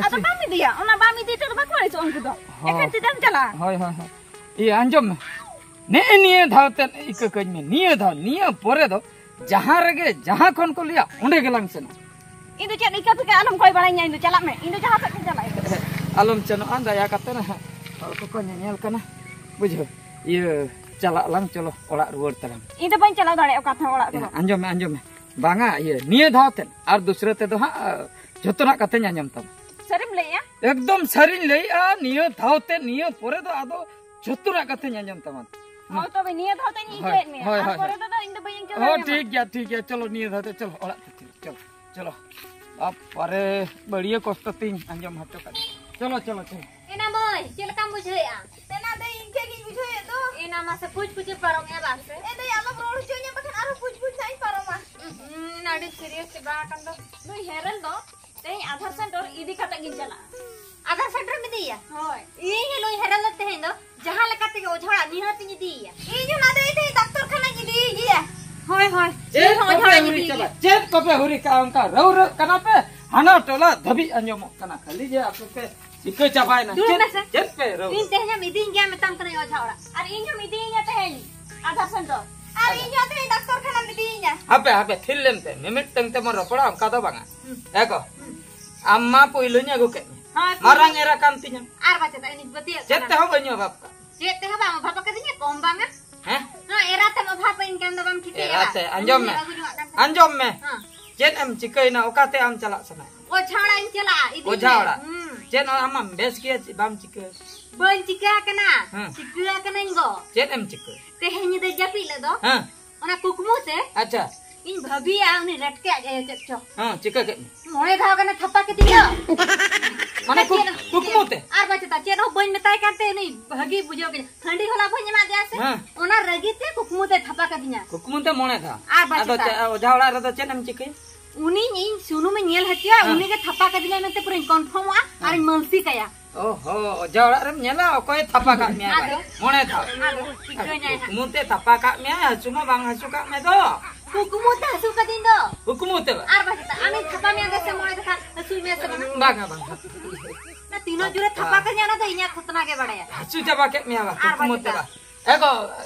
ᱟᱫᱚ ᱵᱟᱢ ᱤᱫᱤᱭᱟ, ᱚᱱᱟ ᱵᱟᱢ ᱤᱫᱤ ᱦᱚᱪᱚ ᱫᱚ ᱵᱟᱠᱚ ᱟᱹᱲᱤᱥᱚᱜᱼᱟ ᱩᱱᱠᱩ ᱫᱚ᱾ ᱦᱚᱸ᱾ ᱮᱠᱷᱟᱱ ᱪᱮᱫᱟᱜ ᱮᱢ ᱪᱟᱞᱟᱜᱼᱟ? ᱦᱳᱭ, ᱦᱳᱭ, ᱦᱳᱭ᱾ ᱤᱭᱟᱹ, ᱟᱸᱡᱚᱢ ᱢᱮ, ᱱᱮᱜᱼᱮ ᱱᱤᱭᱟᱹ ᱫᱷᱟᱣ ᱛᱮᱫ ᱤᱠᱟᱹ ᱠᱟᱹᱧ ᱢᱮ, ᱱᱤᱭᱟᱹ ᱫᱷᱟᱣ, ᱱᱤᱭᱟᱹ ᱯᱚᱨᱮ ᱫᱚ ᱡᱟᱦᱟᱸ ᱨᱮᱜᱮ ᱡᱟᱦᱟᱸ ᱠᱷᱚᱱ ᱠᱚ ᱞᱟᱹᱭᱟ, ᱚᱸᱰᱮ ᱜᱮᱞᱟᱝ ᱥᱮᱱᱚᱜᱼᱟ᱾ ᱤᱧ ᱫᱚ ᱪᱮᱫ ᱤᱠᱟᱹ ᱯᱷᱤᱠᱟᱹ ᱟᱞᱚᱢ ᱠᱚᱭ ᱵᱟᱲᱟᱧᱟ, ᱤᱧ ᱫᱚ ᱪᱟᱞᱟᱜ ᱢᱮ, ᱤᱧ ᱫᱚ ᱡᱟᱦᱟᱸ ᱥᱮᱫ ᱜᱮ ᱪᱟᱞᱟᱜ ᱤᱧ᱾ ᱟᱞᱚᱢ ᱪᱮᱱᱚᱜᱼᱟ, ᱫᱟᱭᱟ ᱠᱟᱛᱮ ᱱᱟᱦᱟᱜ ᱦᱚᱲ ᱠᱚᱠᱚ ᱧᱮᱧᱮᱞ ᱠᱟᱱᱟ, ᱵᱩᱡᱷᱟᱹᱣ᱾ ᱤᱭᱟᱹ, ᱪᱟᱞᱟᱜ ᱞᱟᱝ, ᱪᱚᱞᱚ, ᱚᱲᱟᱜ ᱨᱩᱣᱟᱹᱲ ᱛᱟᱞᱟᱝ᱾ ᱤᱧ ᱫᱚ ᱵᱟᱹᱧ ᱪᱟᱞᱟᱣ ᱫᱟᱲᱮᱭᱟᱜᱼᱟ ᱚᱠᱟ ᱛᱮᱦᱚᱸ ᱚᱲᱟᱜ ᱠᱚᱫᱚ᱾ ᱟᱸᱡᱚᱢ ᱢᱮ, ᱟᱸᱡᱚᱢ ᱢᱮ, ᱵᱟᱝᱟ, ᱤᱭᱟᱹ, ᱱᱤᱭᱟᱹ ᱫᱷᱟᱣ ᱛᱮᱫ ᱟᱨ ᱫᱩᱥᱨᱟᱹ ᱛᱮᱫᱚ ᱦᱟᱸᱜ, ᱡᱷᱚᱛᱚᱱᱟᱜ ᱠᱟᱛᱷᱟᱧ ᱟᱸᱡᱚᱢ ᱛᱟᱢᱟ᱾ ᱥᱟᱹᱨᱤᱢ ᱞᱟᱹᱭᱮᱜᱼᱟ? ᱮᱠᱫᱚᱢ ᱥᱟᱹᱨᱤᱧ ᱞᱟᱹᱭᱮᱜᱼᱟ, ᱱᱤᱭᱟᱹ ᱫᱷᱟᱣ ᱛᱮ, ᱱᱤᱭᱟᱹ ᱯᱚᱨᱮ ᱫᱚ ᱟᱫᱚ ᱡᱷᱚᱛᱚᱱᱟᱜ ᱠᱟᱛᱷᱟᱧ ᱟᱸᱡᱚᱢ ᱛᱟᱢᱟ᱾ ᱦᱳᱭ, ᱛᱚᱵᱮ ᱱᱤᱭᱟᱹ ᱫᱷᱟᱣ ᱛᱮᱧ ᱦᱳᱭ, ᱤᱠᱟᱹᱭᱮᱫ ᱢᱮᱭᱟ, ᱦᱳᱭ, ᱟᱨ ᱦᱳᱭ, ᱯᱚᱨᱮ ᱦᱳᱭ᱾ ᱛᱮᱫᱚ ᱤᱧ ᱫᱚ ᱵᱟᱹᱧ ᱤᱠᱟᱹ ᱦᱳᱭ, ᱫᱟᱲᱮᱭᱟᱢᱟ᱾ ᱴᱷᱤᱠ ᱜᱮᱭᱟ, ᱴᱷᱤᱠ ᱜᱮᱭᱟ, ᱪᱚᱞᱚ ᱱᱤᱭᱟᱹ ᱫᱷᱟᱣ ᱛᱮ ᱪᱚᱞᱚ ᱚᱲᱟᱜ ᱛᱮ, ᱪᱚᱞᱚ, ᱪᱚᱞᱚ, ᱪᱚᱞᱚ᱾ ᱵᱟᱯᱟᱨᱮ, ᱵᱟᱹᱲᱤᱭᱟᱹ ᱠᱚᱥᱴᱚ ᱛᱤᱧ ᱟᱸᱡᱚᱢ ᱦᱚᱪᱚ ᱠᱟᱫ᱾ ᱪᱚᱞᱚ, ᱪᱚᱞᱚ, ᱪᱚᱞᱚ᱾ ᱮᱱᱟ ᱢᱟᱹᱭ, ᱪᱮᱫ ᱞᱮᱠᱟᱢ ᱵᱩᱡᱷᱟᱹᱣᱮᱫᱼᱟ? ᱮᱱᱟ ᱫᱟᱹᱭ, ᱤᱧ ᱴᱷᱮᱱ ᱜᱤᱧ ᱵᱩᱡᱷᱟᱹᱣᱮᱫ ᱫᱚ᱾ ᱮᱱᱟ ᱢᱟᱥᱮ ᱯᱩᱪ ᱯᱩᱪᱮ ᱯᱟᱨᱚᱢᱮᱜᱼᱟ ᱵᱟᱝ ᱥᱮ? ᱮ ᱫᱟᱹᱭ, ᱟᱞᱚᱢ ᱨᱚᱲ ᱦᱚᱪᱚᱧᱟ, ᱵᱟᱠᱷᱟᱱ ᱟᱨᱦᱚᱸ ᱯᱩᱪ ᱯᱩᱪ ᱱᱟᱜ ᱤᱧ ᱯᱟᱨᱚᱢᱟ᱾ ᱩᱸ, ᱟᱹᱰᱤ ᱥᱤᱨᱤᱭᱟᱥ ᱪᱟᱵᱟ ᱟᱠᱟᱱ ᱫᱚ᱾ ᱱᱩᱭ ᱦᱮᱨᱮᱞ ᱫᱚ ᱛᱮᱦᱮᱧ ᱟᱫᱷᱟᱨ ᱥᱮᱱᱴᱟᱨ ᱤᱫᱤ ᱠᱟᱛᱮ ᱜᱤᱧ ᱪᱟᱞᱟᱜᱼᱟ᱾ ᱟᱫᱷᱟᱨ ᱥᱮᱱᱴᱟᱨ ᱮᱢ ᱤᱫᱤᱭᱮᱭᱟ? ᱦᱳᱭ᱾ ᱤᱧ ᱦᱚᱸ ᱱᱩᱭ ᱦᱮᱨᱮᱞ ᱫᱚ ᱛᱮᱦᱮᱧ ᱫᱚ ᱡᱟᱦᱟᱸ ᱞᱮᱠᱟ ᱛᱮᱜᱮ ᱚᱡᱷᱟ ᱚᱲᱟᱜ ᱱᱤᱦᱟᱹᱛ ᱤᱧ ᱤᱫᱤᱭᱮᱭᱟ᱾ ᱤᱧ ᱦᱚᱸ ᱱᱟᱫᱮ ᱛᱮᱦᱮᱧ ᱰᱟᱠᱛᱚᱨ ᱠᱷᱟᱱᱟᱧ ᱤᱫᱤᱭᱮ ᱜᱮᱭᱟ᱾ ᱦᱳᱭ, ᱦᱳᱭ᱾ ᱪᱮᱫ ᱤᱧ ᱦᱚᱸ ᱚᱡᱷᱟ ᱠᱚᱯᱮ ᱚᱲᱟᱜ ᱤᱧ ᱦᱩᱨᱤ ᱤᱫᱤᱭᱮ ᱪᱟᱵᱟ? ᱜᱮᱭᱟ᱾ ᱪᱮᱫ ᱠᱚᱯᱮ ᱦᱩᱨᱤ ᱠᱟᱜᱼᱟ? ᱚᱱᱠᱟ ᱨᱟᱹᱣ ᱨᱟᱹᱜ ᱠᱟᱱᱟ ᱯᱮ, ᱦᱟᱱᱟ ᱴᱚᱞᱟ ᱫᱷᱟᱹᱵᱤᱡ ᱟᱸᱡᱚᱢᱚᱜ ᱠᱟᱱᱟ᱾ ᱠᱷᱟᱹᱞᱤ ᱡᱮ ᱟᱯᱮ ᱯᱮ ᱪᱤᱠᱟᱹ ᱪᱟᱵᱟᱭᱮᱱᱟ? ᱫᱩᱲᱩᱵ ᱪᱮᱫ, ᱢᱮᱥᱮ᱾ ᱪᱮᱫ ᱯᱮ ᱨᱟᱹᱣ? ᱤᱧ ᱛᱮᱦᱮᱧ ᱮᱢ ᱤᱫᱤᱭᱤᱧ ᱜᱮᱭᱟ ᱢᱮᱛᱟᱢ ᱠᱟᱹᱱᱟᱹᱧ ᱚᱡᱷᱟ ᱚᱲᱟᱜ᱾ ᱟᱨ ᱤᱧ ᱦᱚᱸᱢ ᱤᱫᱤᱭᱤᱧᱟ ᱛᱮᱦᱮᱧ ᱟᱫᱷᱟᱨ ᱥᱮᱱᱴᱟᱨ᱾ ᱟᱨ ᱤᱧ ᱦᱚᱸ ᱛᱮᱦᱮᱧ ᱰᱟᱠᱛᱚᱨ ᱠᱷᱟᱱᱟᱢ ᱤᱫᱤᱭᱤᱧᱟ᱾ ᱦᱟᱯᱮ, ᱦᱟᱯᱮ, ᱛᱷᱤᱨ ᱞᱮᱱ ᱯᱮ᱾ ᱢᱤᱢᱤᱫ ᱴᱟᱝ ᱛᱮᱢ ᱨᱚᱯᱚᱲᱟ, ᱚᱱᱠᱟ ᱫᱚ ᱵᱟᱝᱟ᱾ ᱦᱩᱸ᱾ ᱮ ᱜᱚ, ᱟᱢ ᱢᱟ ᱯᱳᱭᱞᱳᱧ ᱟᱹᱜᱩ ᱠᱮᱫ ᱢᱮ᱾ ᱦᱳᱭ, ᱢᱟᱨᱟᱝ ᱮᱨᱟ ᱠᱟᱱ ᱛᱤᱧᱟᱹ᱾ ᱟᱨ ᱵᱟᱪᱮᱛᱟ, ᱤᱧ ᱯᱟᱹᱛᱭᱟᱹᱜ ᱪᱮᱫ ᱠᱟᱱᱟ᱾ ᱛᱮᱦᱚᱸ ᱵᱟᱹᱧ ᱚᱵᱷᱟᱵ ᱠᱟᱜ᱾ ᱪᱮᱫ ᱛᱮᱦᱚᱸ ᱵᱟᱢ ᱚᱵᱷᱟᱵ ᱟᱠᱟᱫᱤᱧᱟ, ᱠᱚᱢ ᱵᱟᱝᱟ᱾ ᱦᱮᱸ? ᱱᱚᱣᱟ ᱮᱨᱟ ᱛᱮᱢ ᱚᱵᱷᱟᱵ ᱟᱹᱧ ᱠᱟᱱ ᱫᱚ ᱵᱟᱢ ᱴᱷᱤᱠᱟᱹᱭᱟ? ᱮᱨᱟ ᱛᱮ, ᱟᱸᱡᱚᱢ ᱢᱮ᱾ ᱟᱹᱜᱩ ᱡᱚᱝᱟᱜ ᱠᱟᱱ ᱛᱟᱦᱮᱸ᱾ ᱟᱸᱡᱚᱢ ᱢᱮ᱾ ᱦᱮᱸ᱾ ᱪᱮᱫ ᱮᱢ ᱪᱤᱠᱟᱹᱭᱮᱱᱟ? ᱚᱠᱟᱛᱮ ᱟᱢ ᱪᱟᱞᱟᱜ ᱥᱟᱱᱟᱭᱮᱫ ᱢᱮᱭᱟ? ᱚᱡᱷᱟ ᱚᱲᱟᱜ ᱤᱧ ᱪᱟᱞᱟᱜᱼᱟ, ᱤᱫᱤ ᱚᱡᱷᱟ ᱢᱮ᱾ ᱚᱲᱟᱜ? ᱦᱩᱸ᱾ ᱪᱮᱫ ᱟᱢ ᱟᱢ ᱵᱮᱥ ᱜᱮᱭᱟ, ᱪᱮᱫ ᱵᱟᱢ ᱪᱤᱠᱟᱹ? ᱵᱟᱹᱧ ᱪᱤᱠᱟᱹ ᱟᱠᱟᱱᱟ᱾ ᱦᱮᱸ᱾ ᱪᱤᱠᱟᱹ ᱟᱠᱟᱱᱟᱹᱧ ᱜᱚ᱾ ᱪᱮᱫ ᱮᱢ ᱪᱤᱠᱟᱹ? ᱛᱮᱦᱮᱧ ᱧᱤᱫᱟᱹ ᱡᱟᱹᱯᱤᱫ ᱞᱮᱫ ᱫᱚ᱾ ᱦᱮᱸ᱾ ᱚᱱᱟ ᱠᱩᱠᱢᱩ ᱛᱮ ᱟᱪᱪᱷᱟ᱾ ᱤᱧ ᱵᱷᱟᱹᱵᱤᱭᱟ ᱩᱱᱤ ᱨᱮᱴᱠᱮ ᱟᱡ ᱟᱭᱳ ᱪᱮᱫ ᱪᱚ᱾ ᱦᱮᱸ, ᱪᱤᱠᱟᱹ ᱠᱮᱫ ᱢᱮ? ᱢᱚᱬᱮ ᱫᱷᱟᱣ ᱜᱟᱱᱮ ᱛᱷᱟᱯᱟ ᱠᱮᱫᱤᱧᱟ᱾ ᱢᱟᱱᱮ ᱟᱨ ᱠᱩᱠ-, ᱪᱮᱫ ᱠᱩᱠᱢᱩ ᱛᱮ? ᱟᱨ ᱵᱟᱪᱮᱛᱟ, ᱪᱮᱫ ᱦᱚᱸ ᱵᱟᱹᱧ ᱢᱮᱛᱟᱭ ᱠᱟᱱ ᱛᱮ ᱩᱱᱤ ᱵᱷᱟᱹᱜᱤ ᱵᱩᱡᱷᱟᱹᱣ ᱠᱮᱫᱟ᱾ ᱦᱟᱺᱰᱤ ᱦᱚᱞᱟ ᱵᱟᱹᱧ ᱮᱢᱟ ᱫᱮᱭᱟ ᱥᱮ? ᱦᱮᱸ᱾ ᱚᱱᱟ ᱨᱟᱹᱜᱤ ᱛᱮ ᱠᱩᱠᱢᱩ ᱛᱮ ᱛᱷᱟᱯᱟ ᱠᱟᱫᱤᱧᱟ᱾ ᱠᱩᱠᱢᱩ ᱛᱮ ᱢᱚᱬᱮ ᱫᱷᱟᱣ? ᱟᱨ ᱟᱫᱚ ᱵᱟᱪᱮᱛᱟ᱾ ᱪᱮᱫ, ᱚᱡᱷᱟ ᱚᱲᱟᱜ ᱨᱮᱫᱚ ᱪᱮᱫ ᱮᱢ ᱪᱤᱠᱟᱹᱭᱟ? ᱩᱱᱤ ᱤᱧ ᱥᱩᱱᱩᱢᱤᱧ ᱧᱮᱞ ᱦᱚᱪᱚᱭᱟ, ᱦᱮᱸ᱾ ᱩᱱᱤᱜᱮ ᱛᱷᱟᱯᱟ ᱠᱟᱫᱤᱧᱟ ᱢᱮᱱᱛᱮ ᱯᱩᱨᱟᱹᱧ ᱠᱚᱱᱯᱷᱟᱨᱢᱚᱜᱼᱟ ᱟᱨᱤᱧ ᱢᱟᱹᱞᱥᱤ ᱠᱟᱭᱟ᱾ ᱚᱦᱚ, ᱚᱡᱷᱟ ᱚᱲᱟᱜ ᱨᱮᱢ ᱧᱮᱞᱟ ᱚᱠᱚᱭᱮ ᱛᱷᱟᱯᱟ ᱠᱟᱜ ᱢᱮᱭᱟ ᱟᱫᱚ? ᱵᱟᱭ? ᱢᱚᱬᱮ ᱫᱷᱟᱣ᱾ ᱟᱫᱚ ᱪᱤᱠᱟᱹᱧᱟᱭ ᱦᱟᱸᱜ? ᱠᱩᱠᱢᱩ ᱛᱮ ᱛᱷᱟᱯᱟ ᱠᱟᱜ ᱢᱮᱭᱟ, ᱦᱟᱹᱥᱩ ᱢᱟ ᱵᱟᱝ ᱦᱟᱹᱥᱩ ᱠᱟᱜ ᱢᱮ ᱫᱚ᱾ ᱠᱩᱠᱢᱩ ᱛᱮ ᱦᱟᱹᱥᱩ ᱠᱟᱫᱤᱧ ᱫᱚ᱾ ᱠᱩᱠᱢᱩ ᱛᱮ ᱵᱟᱝ? ᱟᱨ ᱵᱟᱝ ᱪᱮᱛᱟ, ᱟᱢᱤᱧ ᱛᱷᱟᱯᱟ ᱢᱮᱭᱟ ᱫᱮᱥᱮ ᱢᱚᱬᱮ ᱫᱷᱟᱣ, ᱦᱟᱹᱥᱩᱭ ᱢᱮ ᱥᱮ ᱵᱟᱝ? ᱵᱟᱝᱟ, ᱵᱟᱝᱟ᱾ ᱚᱱᱟ ᱛᱤᱱᱟᱹᱜ ᱡᱳᱨᱮ ᱛᱷᱟᱯᱟ ᱠᱟᱹᱧᱟ, ᱚᱱᱟ ᱫᱚ ᱤᱧᱟᱜ ᱠᱷᱚᱛᱱᱟ ᱜᱮ ᱵᱟᱲᱟᱭᱟ᱾ ᱦᱟᱹᱥᱩ ᱪᱟᱵᱟ ᱠᱮᱫ ᱢᱮᱭᱟ ᱵᱟᱝ? ᱟᱨ ᱠᱩᱠᱢᱩ ᱵᱟᱝ ᱛᱮ ᱪᱮᱛᱟ᱾ ᱵᱟᱝ? ᱮ ᱜᱚ,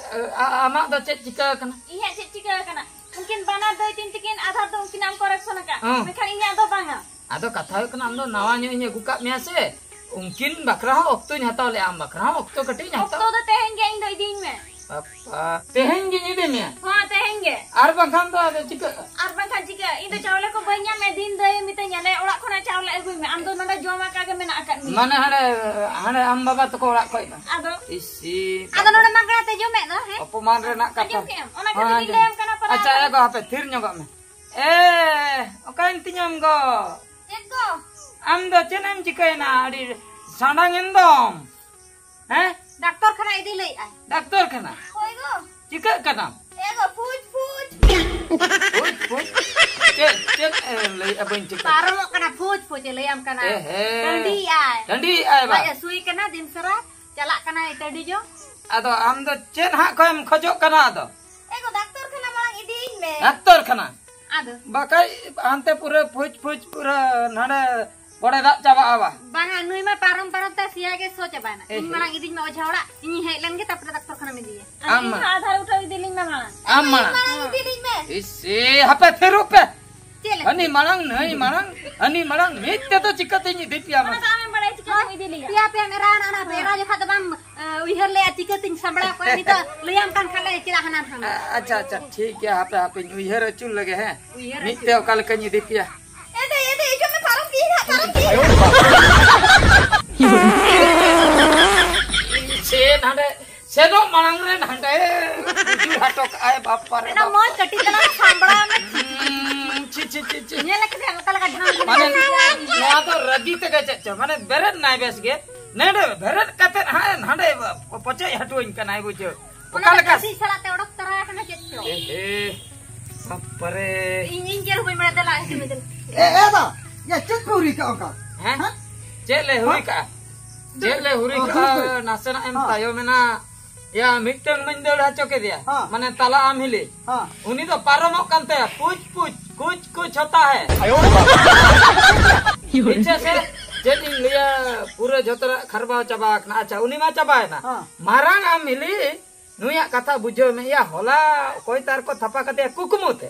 ᱟ-, ᱟ-, ᱟᱢᱟᱜ ᱫᱚ ᱪᱮᱫ ᱪᱤᱠᱟᱹ ᱟᱠᱟᱱᱟ? ᱤᱧᱟᱜ ᱪᱮᱫ ᱪᱤᱠᱟᱹ ᱟᱠᱟᱱᱟ? ᱩᱱᱠᱤᱱ ᱵᱟᱱᱟᱨ ᱫᱟᱹᱭ ᱛᱤᱧ ᱛᱤᱠᱤᱱ ᱟᱫᱷᱟᱨ ᱫᱚ ᱩᱱᱠᱤᱱᱟᱜ ᱮᱢ correction ᱟᱠᱟᱫ, ᱦᱮᱸ᱾ ᱢᱮᱱᱠᱷᱟᱱ ᱤᱧᱟᱜ ᱫᱚ ᱵᱟᱝᱟ᱾ ᱟᱫᱚ ᱠᱟᱛᱷᱟ ᱦᱩᱭᱩᱜ ᱠᱟᱱᱟ, ᱟᱢ ᱫᱚ ᱱᱟᱣᱟ ᱧᱚᱜ ᱤᱧ ᱟᱹᱜᱩ ᱠᱟᱜ ᱢᱮᱭᱟ ᱥᱮ, ᱩᱱᱠᱤᱱ ᱵᱟᱠᱷᱨᱟ ᱦᱚᱸ ᱚᱠᱛᱚᱧ ᱦᱟᱛᱟᱣ ᱞᱮᱜᱼᱟ, ᱟᱢ ᱵᱟᱠᱷᱨᱟ ᱦᱚᱸ ᱚᱠᱛᱚ ᱠᱟᱹᱴᱤᱡ ᱤᱧ ᱚᱠᱛᱚ ᱦᱟᱛᱟᱣ᱾ ᱫᱚ ᱛᱮᱦᱮᱧ ᱜᱮ ᱤᱧ ᱫᱚ ᱤᱫᱤᱧ ᱢᱮ᱾ ᱵᱟᱯᱟ, ᱛᱮᱦᱮᱧ ᱜᱤᱧ ᱤᱫᱤ ᱢᱮᱭᱟ? ᱦᱚᱸ, ᱛᱮᱦᱮᱧ ᱜᱮ᱾ ᱟᱨ ᱵᱟᱝᱠᱷᱟᱱ ᱫᱚ ᱟᱫᱚ ᱪᱤᱠᱟᱹᱜᱼᱟ? ᱟᱨ ᱵᱟᱝᱠᱷᱟᱱ ᱪᱤᱠᱟᱹᱜᱼᱟ? ᱤᱧ ᱫᱚ ᱪᱟᱣᱞᱮ ᱠᱚ ᱵᱟᱹᱧ ᱧᱟᱢᱮᱫ, ᱫᱤᱱ ᱫᱟᱹᱭᱮ ᱢᱤᱛᱟᱹᱧᱟ, "ᱱᱮ ᱚᱲᱟᱜ ᱠᱷᱚᱱᱟᱜ ᱪᱟᱣᱞᱮ ᱟᱹᱜᱩᱭ ᱢᱮ, ᱟᱢ ᱫᱚ ᱱᱚᱰᱮ ᱡᱚᱢ ᱟᱠᱟ ᱜᱮ ᱢᱮᱱᱟᱜ ᱟᱠᱟᱫ ᱢᱮᱭᱟ᱾" ᱢᱟᱱᱮ ᱦᱟᱸᱰᱮ, ᱦᱟᱸᱰᱮ ᱟᱢ ᱵᱟᱵᱟ ᱛᱟᱠᱚ ᱚᱲᱟᱜ ᱠᱷᱚᱡ ᱫᱚ? ᱟᱫᱚ? ᱤᱥᱤ, ᱟᱫᱚ ᱱᱚᱰᱮ ᱢᱟᱜᱽᱱᱟ ᱛᱮ ᱡᱚᱢᱮᱫ ᱫᱚ, ᱦᱮᱸ? ᱚᱯᱚᱢᱟᱱ ᱨᱮᱱᱟᱜ ᱠᱟᱛᱷᱟ᱾ ᱟᱸᱡᱚᱢ ᱠᱮᱜᱼᱟᱢ? ᱚᱱᱟ ᱠᱷᱟᱹᱛᱤᱨ ᱦᱮᱸ, ᱜᱤᱧ ᱟᱸᱡᱚᱢ᱾ ᱞᱟᱹᱭᱟᱢ ᱠᱟᱱᱟ, ᱯᱟᱞᱮ ᱟᱪᱪᱷᱟ, ᱟᱢ ᱮ ᱜᱚ, ᱦᱟᱯᱮ, ᱛᱷᱤᱨ ᱧᱚᱜᱚᱜ ᱢᱮ᱾ ᱮ, ᱚᱠᱟᱭᱮᱱ ᱛᱤᱧᱟᱢ ᱜᱚ? ᱪᱮᱫ ᱜᱚ? ᱟᱢ ᱫᱚ ᱪᱮᱫ ᱮᱢ ᱪᱤᱠᱟᱹᱭᱮᱱᱟ? ᱟᱹᱰᱤ ᱥᱟᱸᱰᱟᱝ ᱮᱱ ᱫᱚᱢ᱾ ᱦᱮᱸ? ᱰᱟᱠᱛᱚᱨ ᱠᱷᱟᱱᱟ ᱤᱫᱤ ᱞᱟᱹᱭᱮᱫᱼᱟᱭ᱾ ᱰᱟᱠᱛᱚᱨ ᱠᱷᱟᱱᱟ? ᱦᱳᱭ ᱜᱚ᱾ ᱪᱤᱠᱟᱹᱜ ᱠᱟᱱᱟᱢ? ᱮ ᱜᱚ, ᱯᱷᱩᱡ, ᱯᱷᱩᱡ᱾ ᱯᱷᱩᱡ, ᱯᱷᱩᱡ? ᱪᱮᱫ, ᱪᱮᱫ ᱮ ᱞᱟᱹᱭᱮᱫᱼᱟ? ᱵᱟᱹᱧ ᱴᱷᱤᱠᱟᱹ᱾ ᱯᱟᱨᱚᱢᱚᱜ ᱠᱟᱱᱟ, ᱯᱷᱩᱡ, ᱯᱷᱩᱡ ᱮ ᱞᱟᱹᱭᱟᱢ ᱠᱟᱱᱟ᱾ ᱮ ᱦᱮ᱾ ᱴᱟᱺᱰᱤᱭᱮᱫᱼᱟᱭ᱾ ᱴᱟᱺᱰᱤᱭᱮᱫᱼᱟᱭ ᱵᱟ? ᱞᱟᱡ ᱦᱟᱹᱥᱩᱭᱮ ᱠᱟᱱᱟ, ᱫᱤᱱ ᱥᱟᱨᱟ ᱪᱟᱞᱟᱜ ᱠᱟᱱᱟᱭ ᱴᱟᱺᱰᱤ ᱡᱚᱝ᱾ ᱟᱫᱚ ᱟᱢ ᱫᱚ ᱪᱮᱫ ᱦᱟᱸᱜ ᱠᱷᱚᱱ ᱮᱢ ᱠᱷᱚᱡᱚᱜ ᱠᱟᱱᱟ ᱟᱫᱚ? ᱮ ᱜᱚ, ᱰᱟᱠᱛᱚᱨ ᱠᱷᱟᱱᱟ ᱢᱟᱲᱟᱝ ᱤᱫᱤᱭᱤᱧ ᱢᱮ᱾ ᱰᱟᱠᱛᱚᱨ ᱠᱷᱟᱱᱟ? ᱟᱫᱚ? ᱵᱟᱠᱷᱟᱡ ᱦᱟᱱᱛᱮ ᱯᱩᱨᱟᱹ ᱯᱷᱩᱡ ᱯᱷᱩᱡ ᱯᱩᱨᱟᱹ ᱱᱟᱰᱮ ᱵᱚᱰᱮ ᱫᱟᱜ ᱪᱟᱵᱟᱜᱼᱟ ᱵᱟ᱾ ᱵᱟᱝᱟ, ᱱᱩᱭ ᱢᱟ ᱯᱟᱨᱚᱢ ᱯᱟᱨᱚᱢ ᱛᱮ ᱥᱮᱭᱟ ᱜᱮ ᱥᱚ ᱪᱟᱵᱟᱭᱮᱱᱟ᱾ ᱮ ᱤᱧ ᱦᱮ᱾ ᱢᱟᱲᱟᱝ ᱤᱫᱤᱧ ᱢᱮ ᱚᱡᱷᱟ ᱚᱲᱟᱜ, ᱤᱧᱤᱧ ᱦᱮᱡ ᱞᱮᱱ ᱜᱮ, ᱛᱟᱨᱯᱚᱨᱮ ᱰᱟᱠᱛᱚᱨ ᱠᱷᱟᱱᱟᱢ ᱤᱫᱤᱭᱟ᱾ ᱟᱢ ᱟᱹᱞᱤᱧ ᱢᱟ᱾ ᱦᱚᱸ ᱟᱫᱷᱟᱨ ᱩᱴᱷᱟᱹᱣ ᱤᱫᱤ ᱞᱤᱧ ᱢᱮ ᱢᱟᱲᱟᱝ᱾ ᱟᱢ ᱢᱟᱲᱟᱝ᱾ ᱢᱟᱲᱟᱝ ᱤᱫᱤ ᱞᱤᱧ ᱢᱮ᱾ ᱤᱥ, ᱮ, ᱦᱟᱯᱮ, ᱛᱷᱤᱨᱚᱜ ᱯᱮ᱾ ᱪᱮᱫ ᱞᱮᱠᱟ? ᱦᱟᱹᱱᱤ ᱢᱟᱲᱟᱝ, ᱱᱟᱹᱭ ᱢᱟᱲᱟᱝ, ᱦᱟᱹᱱᱤ ᱢᱟᱲᱟᱝ, ᱢᱤᱫ ᱛᱮᱫᱚ ᱪᱤᱠᱟᱹᱛᱮᱧ ᱤᱫᱤ ᱯᱮᱭᱟ ᱢᱟ? ᱚᱱᱟ ᱫᱚ ᱟᱢᱮᱢ ᱤᱫᱤ ᱞᱮᱭᱟ᱾ ᱯᱮᱭᱟ ᱯᱮ ᱢᱮᱨᱟ ᱟᱱᱟ ᱯᱮ ᱮᱨᱟ ᱡᱚᱠᱷᱟᱡ ᱫᱚ ᱵᱟᱢ, ᱮ, ᱩᱭᱦᱟᱹᱨ ᱞᱮᱭᱟ, ᱪᱤᱠᱟᱹᱛᱤᱧ ᱥᱟᱢᱵᱲᱟᱣ ᱠᱚᱣᱟ? ᱱᱤᱛᱚᱜ ᱞᱟᱹᱭᱟᱢ ᱠᱟᱱ ᱠᱷᱟᱱ ᱞᱮ ᱪᱮᱫᱟᱜ ᱦᱟᱱᱟ ᱱᱟᱦᱟᱜ᱾ ᱟᱪᱪᱷᱟ, ᱟᱪᱪᱷᱟ, ᱴᱷᱤᱠ ᱜᱮᱭᱟ, ᱦᱟᱯᱮ, ᱦᱟᱯᱮᱧ ᱩᱭᱦᱟᱹᱨ ᱟᱹᱪᱩᱨ ᱞᱮᱜᱮ, ᱦᱮᱸ᱾ ᱩᱭᱦᱟᱹᱨ ᱢᱤᱫ ᱟᱹᱪᱩᱨ᱾ ᱛᱮ ᱚᱠᱟ ᱞᱮᱠᱟᱧ ᱤᱫᱤ ᱯᱮᱭᱟ? ᱮ ᱫᱮ, ᱮ ᱫᱮ, ᱦᱤᱡᱩᱜ ᱢᱮ, ᱯᱟᱨᱚᱢ ᱠᱤᱭᱟᱹᱧ ᱦᱟᱸᱜ, ᱯᱟᱨᱚᱢ ᱠᱤᱭᱟᱹᱧ᱾ ᱥᱮ ᱱᱟᱰᱮ ᱥᱮᱱᱚᱜ ᱢᱟᱲᱟᱝ ᱨᱮ ᱱᱟᱰᱮ ᱵᱩᱡᱩᱨ ᱦᱚᱴᱚ ᱠᱟᱜᱼᱟᱭ, ᱵᱟᱯ ᱨᱮ ᱮᱱᱟ ᱵᱟᱯ᱾ ᱢᱚᱡᱽ ᱠᱟᱹᱴᱤᱡ ᱛᱟᱞᱟᱝ ᱥᱟᱢᱵᱲᱟᱣ ᱢᱮ᱾ ᱦᱩᱸ, ᱪᱷᱤ, ᱪᱷᱤ, ᱪᱷᱤ, ᱪᱷᱤ᱾ ᱧᱮᱞ ᱠᱮᱫᱟᱢ ᱚᱠᱟ ᱞᱮᱠᱟ ᱰᱷᱟᱝ ᱢᱟᱱᱮ, ᱰᱷᱟᱝ? ᱱᱚᱣᱟ ᱫᱚ ᱨᱟᱹᱜᱤ ᱛᱮᱜᱮ ᱪᱮᱫ ᱪᱚ, ᱢᱟᱱᱮ, ᱵᱮᱨᱮᱫ ᱱᱟᱭ ᱵᱮᱥ ᱜᱮ, ᱱᱮᱰᱮ ᱵᱮᱨᱮᱫ ᱠᱟᱛᱮᱫ ᱦᱟᱸᱜ ᱱᱟᱰᱮ ᱯᱚᱪᱚᱡ ᱦᱟᱹᱴᱩᱣᱟᱹᱧ ᱠᱟᱱᱟᱭ, ᱵᱩᱡᱷᱟᱹᱣ᱾ ᱚᱱᱟ ᱚᱠᱟ ᱫᱚ ᱞᱮᱠᱟ? ᱠᱟᱹᱥᱤ ᱥᱟᱞᱟᱜ ᱛᱮ ᱚᱰᱚᱠ ᱛᱚᱨᱟ ᱟᱠᱟᱱᱟ ᱪᱮᱫ ᱪᱚ᱾ ᱮ, ᱮ, ᱵᱟᱯ ᱨᱮ᱾ ᱤᱧ, ᱤᱧ ᱪᱮᱫ ᱦᱚᱸ ᱵᱟᱹᱧ ᱵᱟᱲᱟᱭᱟ, ᱫᱮᱞᱟ, ᱦᱤᱡᱩᱜ ᱢᱮ, ᱫᱮᱞᱟ᱾ ᱮ, ᱮ ᱫᱟ, ᱭᱟ, ᱪᱮᱫ ᱯᱮ ᱦᱩᱨᱤ ᱠᱟᱜᱼᱟ ᱚᱱᱠᱟ? ᱦᱮᱸ? ᱦᱮᱸ? ᱪᱮᱫ ᱞᱮ ᱦᱩᱨᱤ ᱦᱮᱸ? ᱠᱟᱜᱼᱟ? ᱦᱮᱸ᱾ ᱱᱟᱥᱮᱱᱟᱜ ᱮᱢ ᱦᱮᱸ᱾ ᱛᱟᱭᱚᱢ ᱮᱱᱟ᱾ ᱭᱟ, ᱢᱤᱫᱴᱟᱝ ᱢᱟᱹᱧ ᱫᱟᱹᱲ ᱦᱚᱪᱚ ᱠᱮᱫᱮᱭᱟ᱾ ᱦᱮᱸ᱾ ᱢᱟᱱᱮ ᱛᱟᱞᱟ ᱟᱢ ᱦᱤᱞᱤ᱾ ᱦᱮᱸ᱾ ᱩᱱᱤ ᱫᱚ ᱯᱟᱨᱚᱢᱚᱜ ᱠᱟᱱ ᱛᱟᱭᱟ, ᱠᱩᱪ ᱠᱩᱪ, ᱠᱩᱪ ᱠᱩᱪ ᱦᱚᱛᱟ ᱦᱮ᱾ ᱟᱭᱳ ᱵᱟᱵᱟ᱾ ᱤᱪᱪᱷᱟ ᱥᱮ, ᱪᱮᱫ ᱤᱧ ᱞᱟᱹᱭᱟ, ᱯᱩᱨᱟᱹ ᱡᱷᱚᱛᱚ ᱨᱟᱜ ᱠᱷᱟᱨᱵᱟᱣ ᱪᱟᱵᱟ ᱟᱠᱟᱱᱟ᱾ ᱟᱪᱪᱷᱟ, ᱩᱱᱤ ᱢᱟ ᱪᱟᱵᱟᱭᱮᱱᱟ᱾ ᱦᱮᱸ᱾ ᱢᱟᱨᱟᱝ ᱟᱢ ᱦᱤᱞᱤ, ᱱᱩᱭᱟᱜ ᱠᱟᱛᱷᱟ ᱵᱩᱡᱷᱟᱹᱣ ᱢᱮ᱾ ᱭᱟ, ᱦᱚᱞᱟ ᱚᱠᱚᱭ ᱛᱟᱨ ᱠᱚ ᱛᱷᱟᱯᱟ ᱠᱟᱫᱮᱭᱟ ᱠᱩᱠᱢᱩ ᱛᱮ᱾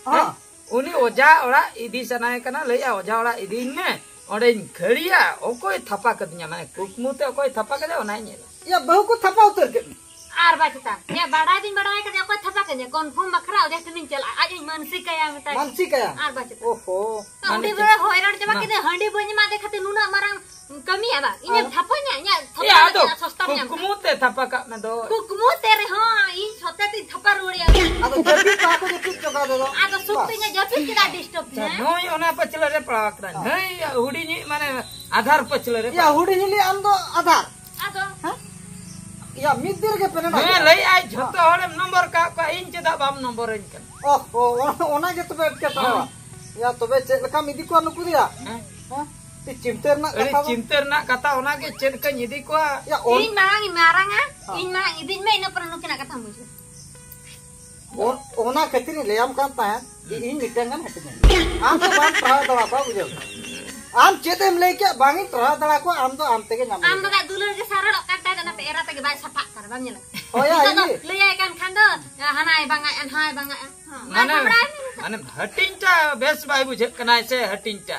ᱦᱮᱸ᱾ ᱦᱮᱸ? ᱩᱱᱤ ᱚᱡᱷᱟ ᱚᱲᱟᱜ ᱤᱫᱤ ᱥᱟᱱᱟᱭᱮ ᱠᱟᱱᱟ, ᱞᱟᱹᱭᱮᱜᱼᱟ, "ᱚᱡᱷᱟ ᱚᱲᱟᱜ ᱤᱫᱤᱧ ᱢᱮ, ᱚᱸᱰᱮᱧ ᱠᱷᱟᱹᱲᱤᱭᱟ, ᱚᱠᱚᱭ ᱛᱷᱟᱯᱟ ᱠᱟᱫᱤᱧᱟ?" ᱢᱟᱱᱮ ᱠᱩᱠᱢᱩ ᱛᱮ ᱚᱠᱚᱭ ᱛᱷᱟᱯᱟ ᱠᱟᱫᱮᱭᱟ, ᱚᱱᱟᱭ ᱧᱮᱞᱟ᱾ ᱭᱟ, ᱵᱟᱹᱦᱩ ᱠᱚ ᱛᱷᱟᱯᱟ ᱩᱛᱟᱹᱨ ᱠᱮᱫ ᱢᱮ᱾ ᱟᱨ ᱵᱟᱪᱮᱛᱟ, ᱤᱧᱟᱹᱜ ᱵᱟᱲᱟᱭ ᱫᱩᱧ ᱵᱟᱲᱟᱭ ᱠᱟᱫᱮᱭᱟ, ᱚᱠᱚᱭ ᱛᱷᱟᱯᱟ ᱠᱟᱫᱤᱧᱟ? confirm ᱵᱟᱠᱷᱨᱟ ᱚᱡᱷᱟ ᱴᱷᱮᱱᱤᱧ ᱪᱟᱞᱟᱜᱼᱟ, ᱟᱡ ᱤᱧ ᱢᱟᱱᱥᱤᱠᱟᱭᱟ, ᱢᱮᱛᱟᱭ ᱠᱟᱱᱟ᱾ ᱢᱟᱱᱥᱤᱠᱟᱭᱟ? ᱟᱨ ᱵᱟᱪᱮᱛᱟ᱾ ᱳᱦᱳ, ᱛᱚ, ᱢᱟᱱᱮ ᱩᱱᱤ ᱪᱮᱫ? ᱵᱮᱲᱟ ᱦᱚᱭᱨᱟᱱ ᱪᱟᱵᱟ ᱢᱟ᱾ ᱠᱮᱫᱮ, ᱦᱟᱺᱰᱤ ᱵᱟᱹᱧ ᱮᱢᱟ ᱫᱮ ᱠᱷᱟᱹᱛᱤᱨ ᱱᱩᱱᱟᱹᱜ ᱢᱟᱨᱟᱝ ᱠᱟᱹᱢᱤᱭᱟ ᱵᱟ? ᱤᱧᱮᱢ ᱦᱮᱸ᱾ ᱛᱷᱟᱯᱟᱧᱟ? ᱤᱧᱟᱹᱜ ᱛᱷᱟᱯᱟ ᱮᱭᱟ, ᱨᱮᱱᱟᱜ ᱟᱫᱚ ᱪᱮᱫᱟᱜ ᱥᱚᱥᱛᱟᱢ ᱧᱟᱢᱟ? ᱠᱩᱠᱢᱩ ᱛᱮ ᱛᱷᱟᱯᱟ ᱠᱟᱜ ᱢᱮ ᱫᱚ᱾ ᱠᱩᱠᱢᱩ ᱛᱮ ᱨᱮᱦᱚᱸ ᱤᱧ ᱥᱚᱛᱮ ᱛᱤᱧ ᱛᱷᱟᱯᱟ ᱨᱩᱣᱟᱹᱲᱮᱭᱟ᱾ ᱟᱫᱚ ᱡᱟᱹᱯᱤᱫ ᱠᱚ ᱟᱠᱚ ᱡᱟᱹᱯᱤᱫ ᱪᱟᱵᱟ ᱫᱚ᱾ ᱟᱫᱚ ᱥᱩᱠ ᱵᱟᱥ᱾ ᱛᱮ ᱤᱧᱟᱹᱜ ᱡᱟᱹᱯᱤᱫ ᱪᱮᱫᱟᱜ disturb ᱟᱪᱪᱷᱟ, ᱛᱤᱧᱟᱹ? ᱱᱩᱭ ᱚᱱᱟ ᱯᱟᱹᱪᱷᱞᱟᱹ ᱨᱮ ᱯᱟᱲᱟᱣ ᱟᱠᱟᱱᱟᱭ᱾ ᱦᱮᱸ᱾ ᱱᱩᱭ ᱦᱩᱰᱤᱧᱤᱡ ᱢᱟᱱᱮ ᱟᱫᱷᱟᱨ ᱯᱟᱹᱪᱷᱞᱟᱹ ᱨᱮ ᱭᱟ, ᱯᱟᱲᱟᱣ᱾ ᱦᱩᱰᱤᱧ ᱦᱤᱞᱤ ᱟᱢ ᱫᱚ ᱟᱫᱷᱟᱨ᱾ ᱟᱫᱚ ᱦᱮᱸ? ᱭᱟ, ᱢᱤᱫ ᱫᱤᱱ ᱨᱮᱜᱮ ᱯᱮᱱᱮᱰ ᱱᱩᱭ ᱟᱠᱟᱱᱟ᱾ ᱞᱟᱹᱭ ᱟᱭ, ᱡᱷᱚᱛᱚ ᱦᱚᱲᱮᱢ ᱱᱚᱢᱵᱚᱨ ᱠᱟᱜ ᱠᱚᱣᱟ, ᱤᱧ ᱪᱮᱫᱟᱜ ᱵᱟᱢ ᱱᱚᱢᱵᱚᱨᱟᱹᱧ ᱠᱟᱱᱟ? ᱚᱦ, ᱚ-, ᱚᱱᱟ, ᱚᱱᱟ ᱜᱮ ᱛᱚᱵᱮ ᱮᱴᱠᱮᱴᱚᱬᱮ᱾ ᱦᱮᱸ᱾ ᱭᱟ, ᱛᱚᱵᱮ ᱪᱮᱫ ᱞᱮᱠᱟᱢ ᱤᱫᱤ ᱠᱚᱣᱟ ᱱᱩᱠᱩ ᱫᱚᱭᱟ? ᱦᱮᱸ᱾ ᱦᱮᱸ? ᱟᱹᱰᱤ ᱪᱤᱱᱛᱟᱹ ᱨᱮᱱᱟᱜ ᱟᱹᱰᱤ ᱠᱟᱛᱷᱟ ᱫᱚ᱾ ᱪᱤᱱᱛᱟᱹ ᱨᱮᱱᱟᱜ ᱠᱟᱛᱷᱟ, ᱚᱱᱟ ᱜᱮ ᱪᱮᱫ ᱞᱮᱠᱟᱧ ᱤᱫᱤ ᱠᱚᱣᱟ? ᱭᱟ, ᱚᱱ- ᱤᱧ ᱢᱟᱲᱟᱝ ᱤᱧ ᱢᱟᱨᱟᱝᱟ, ᱦᱮᱸ᱾ ᱤᱧ ᱢᱟᱲᱟᱝ ᱤᱫᱤᱧ ᱢᱮ, ᱤᱱᱟᱹ ᱯᱚᱨᱮ ᱱᱩᱠᱤᱱᱟᱜ ᱠᱟᱛᱷᱟᱢ ᱵᱩᱡᱷᱟᱹᱣᱟ᱾ ᱚ-, ᱚᱱᱟ ᱠᱷᱟᱹᱛᱤᱨ ᱤᱧ ᱞᱟᱹᱭᱟᱢ ᱠᱟᱱ ᱛᱟᱦᱮᱸᱫ, ᱤᱧ ᱢᱤᱫᱴᱟᱝ ᱜᱟᱱ ᱦᱟᱹᱴᱤᱧ ᱟᱢ᱾ ᱟᱢ ᱫᱚ ᱵᱟᱢ ᱴᱟᱨᱦᱟᱣ ᱫᱟᱲᱮ ᱠᱚᱣᱟ, ᱵᱩᱡᱷᱟᱹᱣ ᱠᱮᱫᱟ? ᱟᱢ ᱪᱮᱫ ᱮᱢ ᱞᱟᱹᱭ ᱠᱮᱫ, ᱵᱟᱝ ᱤᱧ ᱴᱟᱨᱦᱟᱣ ᱫᱟᱲᱮ ᱠᱚᱣᱟ, ᱟᱢ ᱫᱚ ᱟᱢ ᱛᱮᱜᱮ ᱧᱟᱢ ᱟᱢ ᱫᱚ ᱦᱩᱭᱩᱜᱼᱟ᱾ ᱫᱟᱜ ᱫᱩᱞᱟᱹᱲ ᱜᱮ ᱥᱟᱨᱚᱲᱚᱜ ᱠᱟᱱ ᱛᱟᱦᱮᱸᱫ, ᱚᱱᱟᱛᱮ ᱮᱨᱟ ᱛᱟᱜᱮ ᱵᱟᱭ ᱥᱟᱯᱷᱟᱜ ᱠᱟᱱᱟ, ᱵᱟᱢ ᱧᱮᱞ ᱟᱠᱟᱫᱟ? ᱦᱳᱭ, ᱱᱤᱛᱚᱜ ᱫᱚ ᱟᱭ᱾ ᱞᱟᱹᱭᱟᱭ ᱠᱟᱱ ᱠᱷᱟᱱ ᱫᱚ, ᱦᱟᱱᱟᱭ ᱵᱟᱝᱟᱭ, ᱱᱟᱣᱟᱭ ᱵᱟᱝᱟᱭ᱾ ᱦᱚᱸ, ᱵᱟᱭ ᱢᱟᱱᱮ, ᱥᱟᱯᱲᱟᱣ ᱮᱱᱟ ᱱᱤᱛᱚᱜ᱾ ᱢᱟᱱᱮ ᱦᱟᱹᱴᱤᱧ ᱴᱟ ᱵᱮᱥ ᱵᱟᱭ ᱵᱩᱡᱷᱟᱹᱜ ᱠᱟᱱᱟᱭ ᱥᱮ ᱦᱟᱹᱴᱤᱧ ᱴᱟ?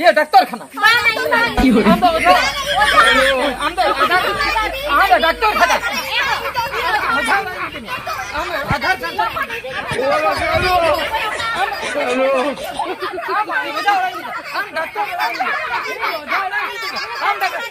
ᱤᱭᱟᱹ, ᱰᱟᱠᱛᱚᱨ ᱠᱷᱟᱱᱟ᱾ ᱵᱟᱝ, ᱵᱟᱝ, ᱵᱟᱝ᱾ ᱟᱢ ᱫᱚ ᱚᱡᱷᱟ᱾ ᱟᱢ ᱫᱚ ᱟᱫᱷᱟᱨ, ᱟᱢ ᱫᱚ ᱰᱟᱠᱛᱚᱨ ᱠᱷᱟᱱᱟ᱾ ᱚᱡᱷᱟ ᱵᱟᱝ ᱦᱩᱭᱩᱜ ᱛᱤᱧᱟ᱾ ᱟᱢ ᱫᱚ ᱟᱫᱷᱟᱨ ᱥᱮᱱᱴᱟᱨ᱾ ᱟᱢ ᱚᱡᱷᱟ ᱵᱟᱝ ᱦᱩᱭᱩᱜ ᱛᱤᱧᱟ᱾ ᱟᱢ ᱰᱟᱠᱛᱚᱨ ᱵᱟᱝ ᱦᱩᱭᱩᱜ ᱛᱤᱧᱟ᱾ ᱟᱢ ᱰᱟᱠᱛᱚᱨ᱾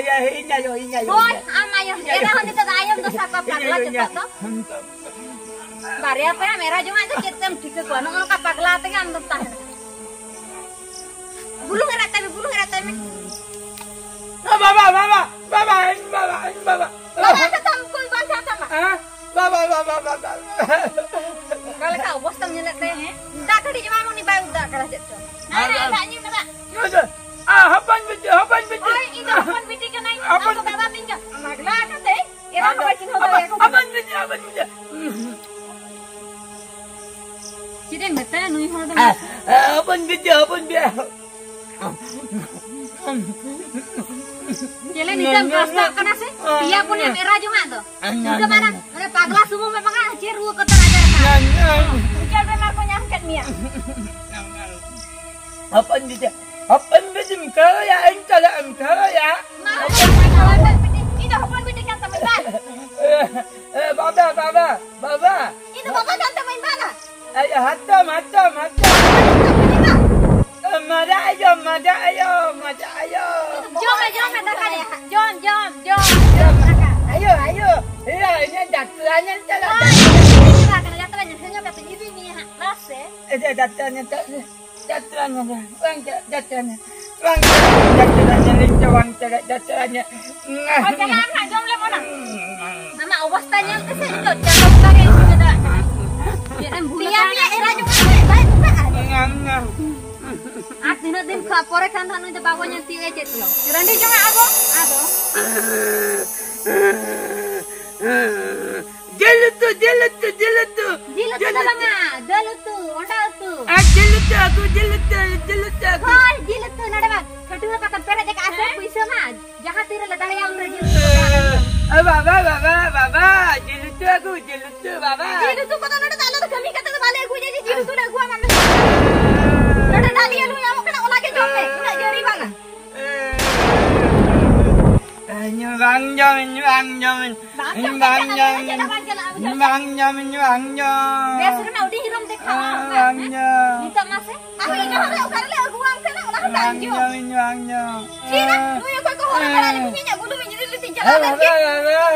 ᱤᱭᱟᱹ, ᱤᱧ ᱟᱭᱳ, ᱤᱧ ᱟᱭᱳ, ᱦᱳᱭ, ᱤᱧ ᱟᱭᱳ᱾ ᱟᱢ ᱟᱭᱳ᱾ ᱤᱧ ᱟᱭᱳ᱾ ᱮᱨᱟ ᱦᱚᱸ ᱱᱤᱛᱚᱜ ᱫᱚ ᱟᱭᱳᱢ ᱫᱚᱥᱟ ᱠᱚᱣᱟ, ᱤᱧ ᱯᱟᱜᱽᱞᱟ ᱟᱭᱳ, ᱤᱧ ᱪᱚᱴᱚᱜ ᱫᱚ᱾ ᱟᱭᱳ᱾ ᱵᱟᱨᱭᱟ ᱯᱮᱲᱟᱢ ᱮᱨᱟ ᱡᱚᱝᱟᱜ ᱫᱚ ᱪᱮᱫ ᱛᱮᱢ ᱴᱷᱤᱠᱟᱹ ᱠᱚᱣᱟ? ᱱᱚᱜᱼᱚ ᱱᱚᱝᱠᱟ ᱯᱟᱜᱽᱞᱟ ᱛᱮᱜᱮ ᱟᱢ ᱫᱚᱢ ᱛᱟᱦᱮᱱᱟ᱾ ᱵᱩᱞᱩᱝ ᱮᱨᱟ ᱛᱟᱭ ᱢᱮ, ᱵᱩᱞᱩᱝ ᱮᱨᱟ ᱛᱟᱭ ᱢᱮ᱾ ᱵᱟᱵᱟ, ᱵᱟᱵᱟ, ᱵᱟᱵᱟ, ᱤᱧ ᱵᱟᱵᱟ, ᱤᱧ ᱵᱟᱵᱟ᱾ ᱵᱟᱵᱟ ᱫᱚ ᱛᱟᱢ ᱚᱠᱚᱭ ᱵᱟᱧᱪᱟᱣ ᱛᱟᱢᱟ? ᱦᱮᱸ? ᱵᱟᱵᱟ, ᱵᱟᱵᱟ, ᱵᱟᱵᱟ᱾ ᱚᱠᱟ ᱞᱮᱠᱟ ᱚᱵᱚᱥᱛᱟᱢ ᱧᱮᱞᱮᱫ ᱛᱟᱭᱟ, ᱦᱮᱸ? ᱫᱟᱜ ᱠᱟᱹᱴᱤᱡ ᱮᱢᱟ ᱢᱩᱱᱤ ᱵᱟᱭ ᱩᱫ ᱫᱟᱜ ᱠᱟᱫᱟ ᱪᱮᱫ ᱪᱚ᱾ ᱱᱟᱭ, ᱱᱟᱭ, ᱫᱟᱜ ᱧᱩᱭ ᱢᱮ, ᱫᱟᱜ᱾ ᱟᱪᱪᱷᱟ᱾ ᱟ, ᱦᱚᱯᱚᱱ ᱵᱤᱴᱤ, ᱦᱚᱯᱚᱱ ᱵᱤᱴᱤ᱾ ᱦᱳᱭ, ᱤᱧ ᱫᱚ ᱦᱚᱯᱚᱱ ᱵᱤᱴᱤ ᱠᱟᱹᱱᱟᱹᱧ᱾ ᱦᱚᱯᱚᱱ ᱟᱢ ᱫᱚ ᱵᱤᱴᱤ᱾ ᱫᱟᱫᱟ ᱛᱤᱧ ᱠᱟᱱᱟ᱾ ᱯᱟᱜᱽᱞᱟ ᱟᱠᱟᱱ ᱛᱮ, ᱮᱨᱟ ᱦᱚᱸ ᱵᱟᱭ ᱪᱤᱱᱦᱟᱹᱣ ᱫᱟᱲᱮᱭᱟᱠᱚ ᱠᱟᱱᱟ᱾ ᱦᱚᱯᱚᱱ ᱵᱤᱴᱤ, ᱦᱚᱯᱚᱱ ᱵᱤᱴᱤ᱾ ᱪᱮᱫ ᱮᱢ ᱢᱮᱛᱟᱭᱟ ᱱᱩᱭ ᱦᱚᱲ ᱫᱚ? ᱟ, ᱟ, ᱦᱚᱯᱚᱱ ᱵᱤᱴᱤ, ᱦᱚᱯᱚᱱ ᱵᱤᱴᱤ᱾ ᱪᱮᱞᱮ ᱱᱤᱛᱟᱹᱢ ᱠᱟᱥᱛᱟᱜ ᱠᱟᱱᱟ ᱥᱮ? ᱯᱮᱭᱟ ᱯᱩᱱᱭᱟᱹᱢ ᱮᱨᱟ ᱡᱚᱝᱟᱜ ᱫᱚ᱾ ᱤᱱᱠᱟᱹ ᱢᱟᱨᱟᱝ, ᱢᱟᱱᱮ ᱯᱟᱜᱽᱞᱟ ᱥᱩᱢᱩᱝ ᱢᱮ ᱵᱟᱝᱟ, ᱪᱮᱫ ᱨᱩᱣᱟᱹ ᱠᱚ ᱛᱟᱨᱟ ᱟᱡᱟᱨ ᱠᱟᱱᱟ? ᱩᱡᱟᱹᱲ ᱵᱮᱢᱟᱨ ᱠᱚ ᱧᱟᱢ ᱠᱮᱫ ᱢᱮᱭᱟ᱾ ᱦᱚᱯᱚᱱ ᱵᱤᱴᱤ, ᱦᱚᱯᱚᱱ ᱵᱤᱴᱤᱢ ᱠᱷᱟᱹᱲᱚᱭᱟ, ᱤᱧ ᱛᱟᱞᱟᱜ ᱮᱢ ᱠᱷᱟᱹᱲᱚᱭᱟ᱾ ᱢᱟ, ᱦᱚᱯᱚᱱ ᱵᱤᱴᱤ, ᱤᱧ ᱫᱚ ᱦᱚᱯᱚᱱ ᱵᱤᱴᱤ ᱠᱟᱱ ᱛᱟᱢᱟᱧ, ᱵᱟᱝ? ᱮ, ᱮ, ᱵᱟᱵᱟ, ᱵᱟᱵᱟ, ᱵᱟᱵᱟ᱾ ᱤᱧ ᱫᱚ ᱵᱟᱵᱟ ᱠᱟᱱ ᱛᱟᱢᱟᱧ, ᱵᱟᱝ? ᱟᱭᱳ, ᱦᱟᱛᱟᱣ ᱢᱮ, ᱦᱟᱛᱟᱣ ᱢᱮ, ᱦᱟᱛᱟᱣ ᱢᱮ᱾ ᱢᱟᱨᱟ ᱟᱭᱳ, ᱢᱟᱨᱟ ᱟᱭᱳ, ᱢᱟᱨᱟ ᱟᱭᱳ᱾ ᱡᱚᱢ ᱢᱮ, ᱡᱚᱢ ᱢᱮ, ᱫᱟᱠᱟ ᱡᱚᱢ, ᱡᱚᱢ, ᱡᱚᱢ, ᱡᱚᱢ, ᱫᱟᱠᱟ᱾ ᱟᱭᱳ, ᱟᱭᱳ, ᱤᱭᱟᱹ, ᱤᱧᱟᱹᱜ ᱰᱟᱠᱛᱟᱨ ᱧᱮᱞ ᱪᱟᱞᱟᱜ ᱦᱳᱭ, ᱠᱟᱱᱟ᱾ ᱤᱧ ᱪᱟᱞᱟᱜ ᱠᱟᱱᱟ, ᱰᱟᱠᱛᱟᱨ ᱧᱮᱞ ᱦᱚᱪᱚ ᱠᱟᱛᱮ ᱤᱫᱤ ᱢᱮᱭᱟ ᱦᱟᱸᱜ, ᱞᱟᱥ ᱥᱮ᱾ ᱮ, ᱡᱟᱛᱨᱟ ᱧᱮᱞ ᱪᱟᱞᱟᱜ ᱢᱮ᱾ ᱡᱟᱛᱨᱟ ᱧᱮᱞ, ᱵᱟᱝ ᱪᱟᱞᱟᱜ, ᱡᱟᱛᱨᱟ ᱧᱮᱞ, ᱵᱟᱝ ᱪᱟᱞᱟᱜ, ᱡᱟᱛᱨᱟ ᱧᱮᱞ, ᱤᱧ ᱫᱚ ᱵᱟᱝ ᱪᱟᱞᱟᱜ, ᱡᱟᱛᱨᱟ ᱧᱮᱞ᱾ ᱦᱳᱭ, ᱪᱟᱞᱟᱜ ᱟᱢ ᱦᱟᱸᱜ, ᱡᱚᱢ ᱞᱮ ᱢᱚᱱᱟ᱾ ᱟᱢᱟᱜ ᱚᱵᱚᱥᱛᱟ ᱧᱮᱞ ᱛᱮᱥᱮ ᱱᱤᱛᱚᱜ ᱪᱟᱸᱫᱚ ᱵᱚᱸᱜᱟ ᱜᱮ ᱤᱥᱤᱱ ᱠᱟᱫᱟ᱾ ᱪᱮᱫ ᱮᱢ ᱵᱷᱩᱞ ᱯᱮᱭᱟ ᱟᱠᱟᱱᱟ? ᱯᱮᱭᱟ ᱮᱨᱟ ᱡᱚᱝ ᱠᱟᱛᱮ ᱵᱟᱭ ᱵᱚᱸᱜᱟᱜᱼᱟ᱾ ᱧᱟᱢ, ᱧᱟᱢ᱾ ᱟᱨ ᱛᱤᱱᱟᱹᱜ ᱫᱤᱱ ᱠᱷᱚᱱ ᱯᱚᱨᱮ ᱠᱷᱟᱱ ᱫᱚ ᱱᱩᱭ ᱫᱚ ᱵᱟᱵᱚ ᱧᱮᱞ ᱛᱤᱭᱳᱜ ᱮ ᱪᱮᱫ ᱪᱚ᱾ ᱨᱟᱺᱰᱤ ᱡᱚᱝᱟᱜ ᱟᱵᱚ, ᱟᱫᱚ᱾ ᱡᱤᱞ ᱩᱛᱩ, ᱡᱤᱞ ᱩᱛᱩ, ᱡᱤᱞ ᱩᱛᱩ᱾ ᱡᱤᱞ ᱩᱛᱩ ᱡᱤᱞ ᱫᱚ ᱩᱛᱩ᱾ ᱵᱟᱝᱟ, ᱫᱟᱹᱞ ᱩᱛᱩ, ᱚᱸᱰᱟ ᱩᱛᱩ᱾ ᱟᱨ ᱡᱤᱞ ᱩᱛᱩ ᱟᱹᱜᱩ, ᱡᱤᱞ ᱩᱛᱩ, ᱡᱤᱞ ᱩᱛᱩ ᱟᱹᱜᱩ᱾ ᱦᱳᱭ, ᱡᱤᱞ ᱩᱛᱩ ᱱᱚᱰᱮ ᱢᱟ ᱠᱷᱟᱹᱴᱩᱣᱟᱹ ᱯᱟᱛᱟᱢ ᱯᱮᱨᱮᱡ ᱟᱠᱟᱫᱼᱟ ᱥᱮ, ᱦᱮᱸ? ᱯᱩᱭᱥᱟᱹ ᱢᱟ ᱡᱟᱦᱟᱸ ᱛᱤᱨᱮ ᱞᱮ ᱫᱟᱲᱮᱭᱟᱜᱼᱟ, ᱩᱱᱨᱮ ᱡᱤᱞ ᱩᱛᱩ ᱠᱚ ᱵᱮᱱᱟᱣᱟ᱾ ᱮ ᱵᱟᱵᱟ, ᱵᱟᱵᱟ, ᱵᱟᱵᱟ, ᱡᱤᱞ ᱩᱛᱩ ᱟᱹᱜᱩ, ᱡᱤᱞ ᱩᱛᱩ, ᱵᱟᱵᱟ᱾ ᱡᱤᱞ ᱩᱛᱩ ᱠᱚᱫᱚ ᱱᱚᱰᱮ ᱫᱚ ᱟᱞᱮ ᱫᱚ ᱠᱟᱹᱢᱤ ᱠᱟᱛᱮ ᱫᱚ ᱵᱟᱞᱮ ᱟᱹᱜᱩᱭᱟ ᱡᱮ ᱡᱤᱞ ᱩᱛᱩ ᱞᱮ ᱟᱹᱜᱩᱣᱟᱢᱟ ᱢᱮᱱᱛᱮ᱾ ᱱᱚᱰᱮ ᱰᱟᱹᱞᱤ ᱟᱹᱞᱩ ᱧᱟᱢᱚᱜ ᱠᱟᱱᱟ, ᱚᱱᱟ ᱜᱮ ᱡᱚᱢ ᱢᱮ, ᱩᱱᱟᱹᱜ ᱡᱟᱹᱨᱤ ᱵᱟᱝᱟ᱾ ᱤᱧ ᱵᱟᱝ ᱡᱚᱢ, ᱤᱧ ᱵᱟᱝ ᱡᱚᱢ, ᱤᱧ ᱵᱟᱝ ᱡᱚᱢ, ᱤᱧ ᱵᱟᱝ ᱡᱚᱢ, ᱤᱧ ᱵᱟᱝ ᱡᱚᱢ, ᱤᱧ ᱵᱟᱝ ᱡᱚᱢ᱾ ᱵᱮᱥ ᱨᱮᱱᱟᱜ ᱩᱰᱤ ᱦᱤᱨᱚᱢ ᱫᱮᱠᱷᱟᱣᱟ᱾ ᱤᱧ ᱵᱟᱝ ᱡᱚᱢ᱾ ᱱᱤᱛᱚᱜ ᱢᱟᱥᱮ᱾ ᱟᱨ ᱤᱱᱟᱹ ᱦᱚᱸ ᱚᱠᱟ ᱨᱮᱞᱮ ᱟᱹᱜᱩᱣᱟᱢ ᱠᱟᱱᱟ, ᱚᱱᱟ ᱦᱚᱸ ᱵᱟᱝ ᱵᱟᱝ ᱡᱚᱢ᱾ ᱡᱚᱢ, ᱤᱧ ᱵᱟᱝ ᱡᱚᱢ᱾ ᱪᱮᱫ ᱨᱮ? ᱱᱩᱭ ᱚᱠᱚᱭ ᱠᱚ ᱦᱚᱦᱚ ᱵᱟᱲᱟ ᱞᱮᱫ ᱢᱮᱭᱟ? ᱤᱧᱟᱹᱜ ᱵᱩᱞᱩᱝ ᱤᱧ ᱤᱫᱤ ᱞᱮᱫ ᱛᱤᱧ ᱪᱟᱞᱟᱣ ᱞᱮᱱ ᱜᱮ᱾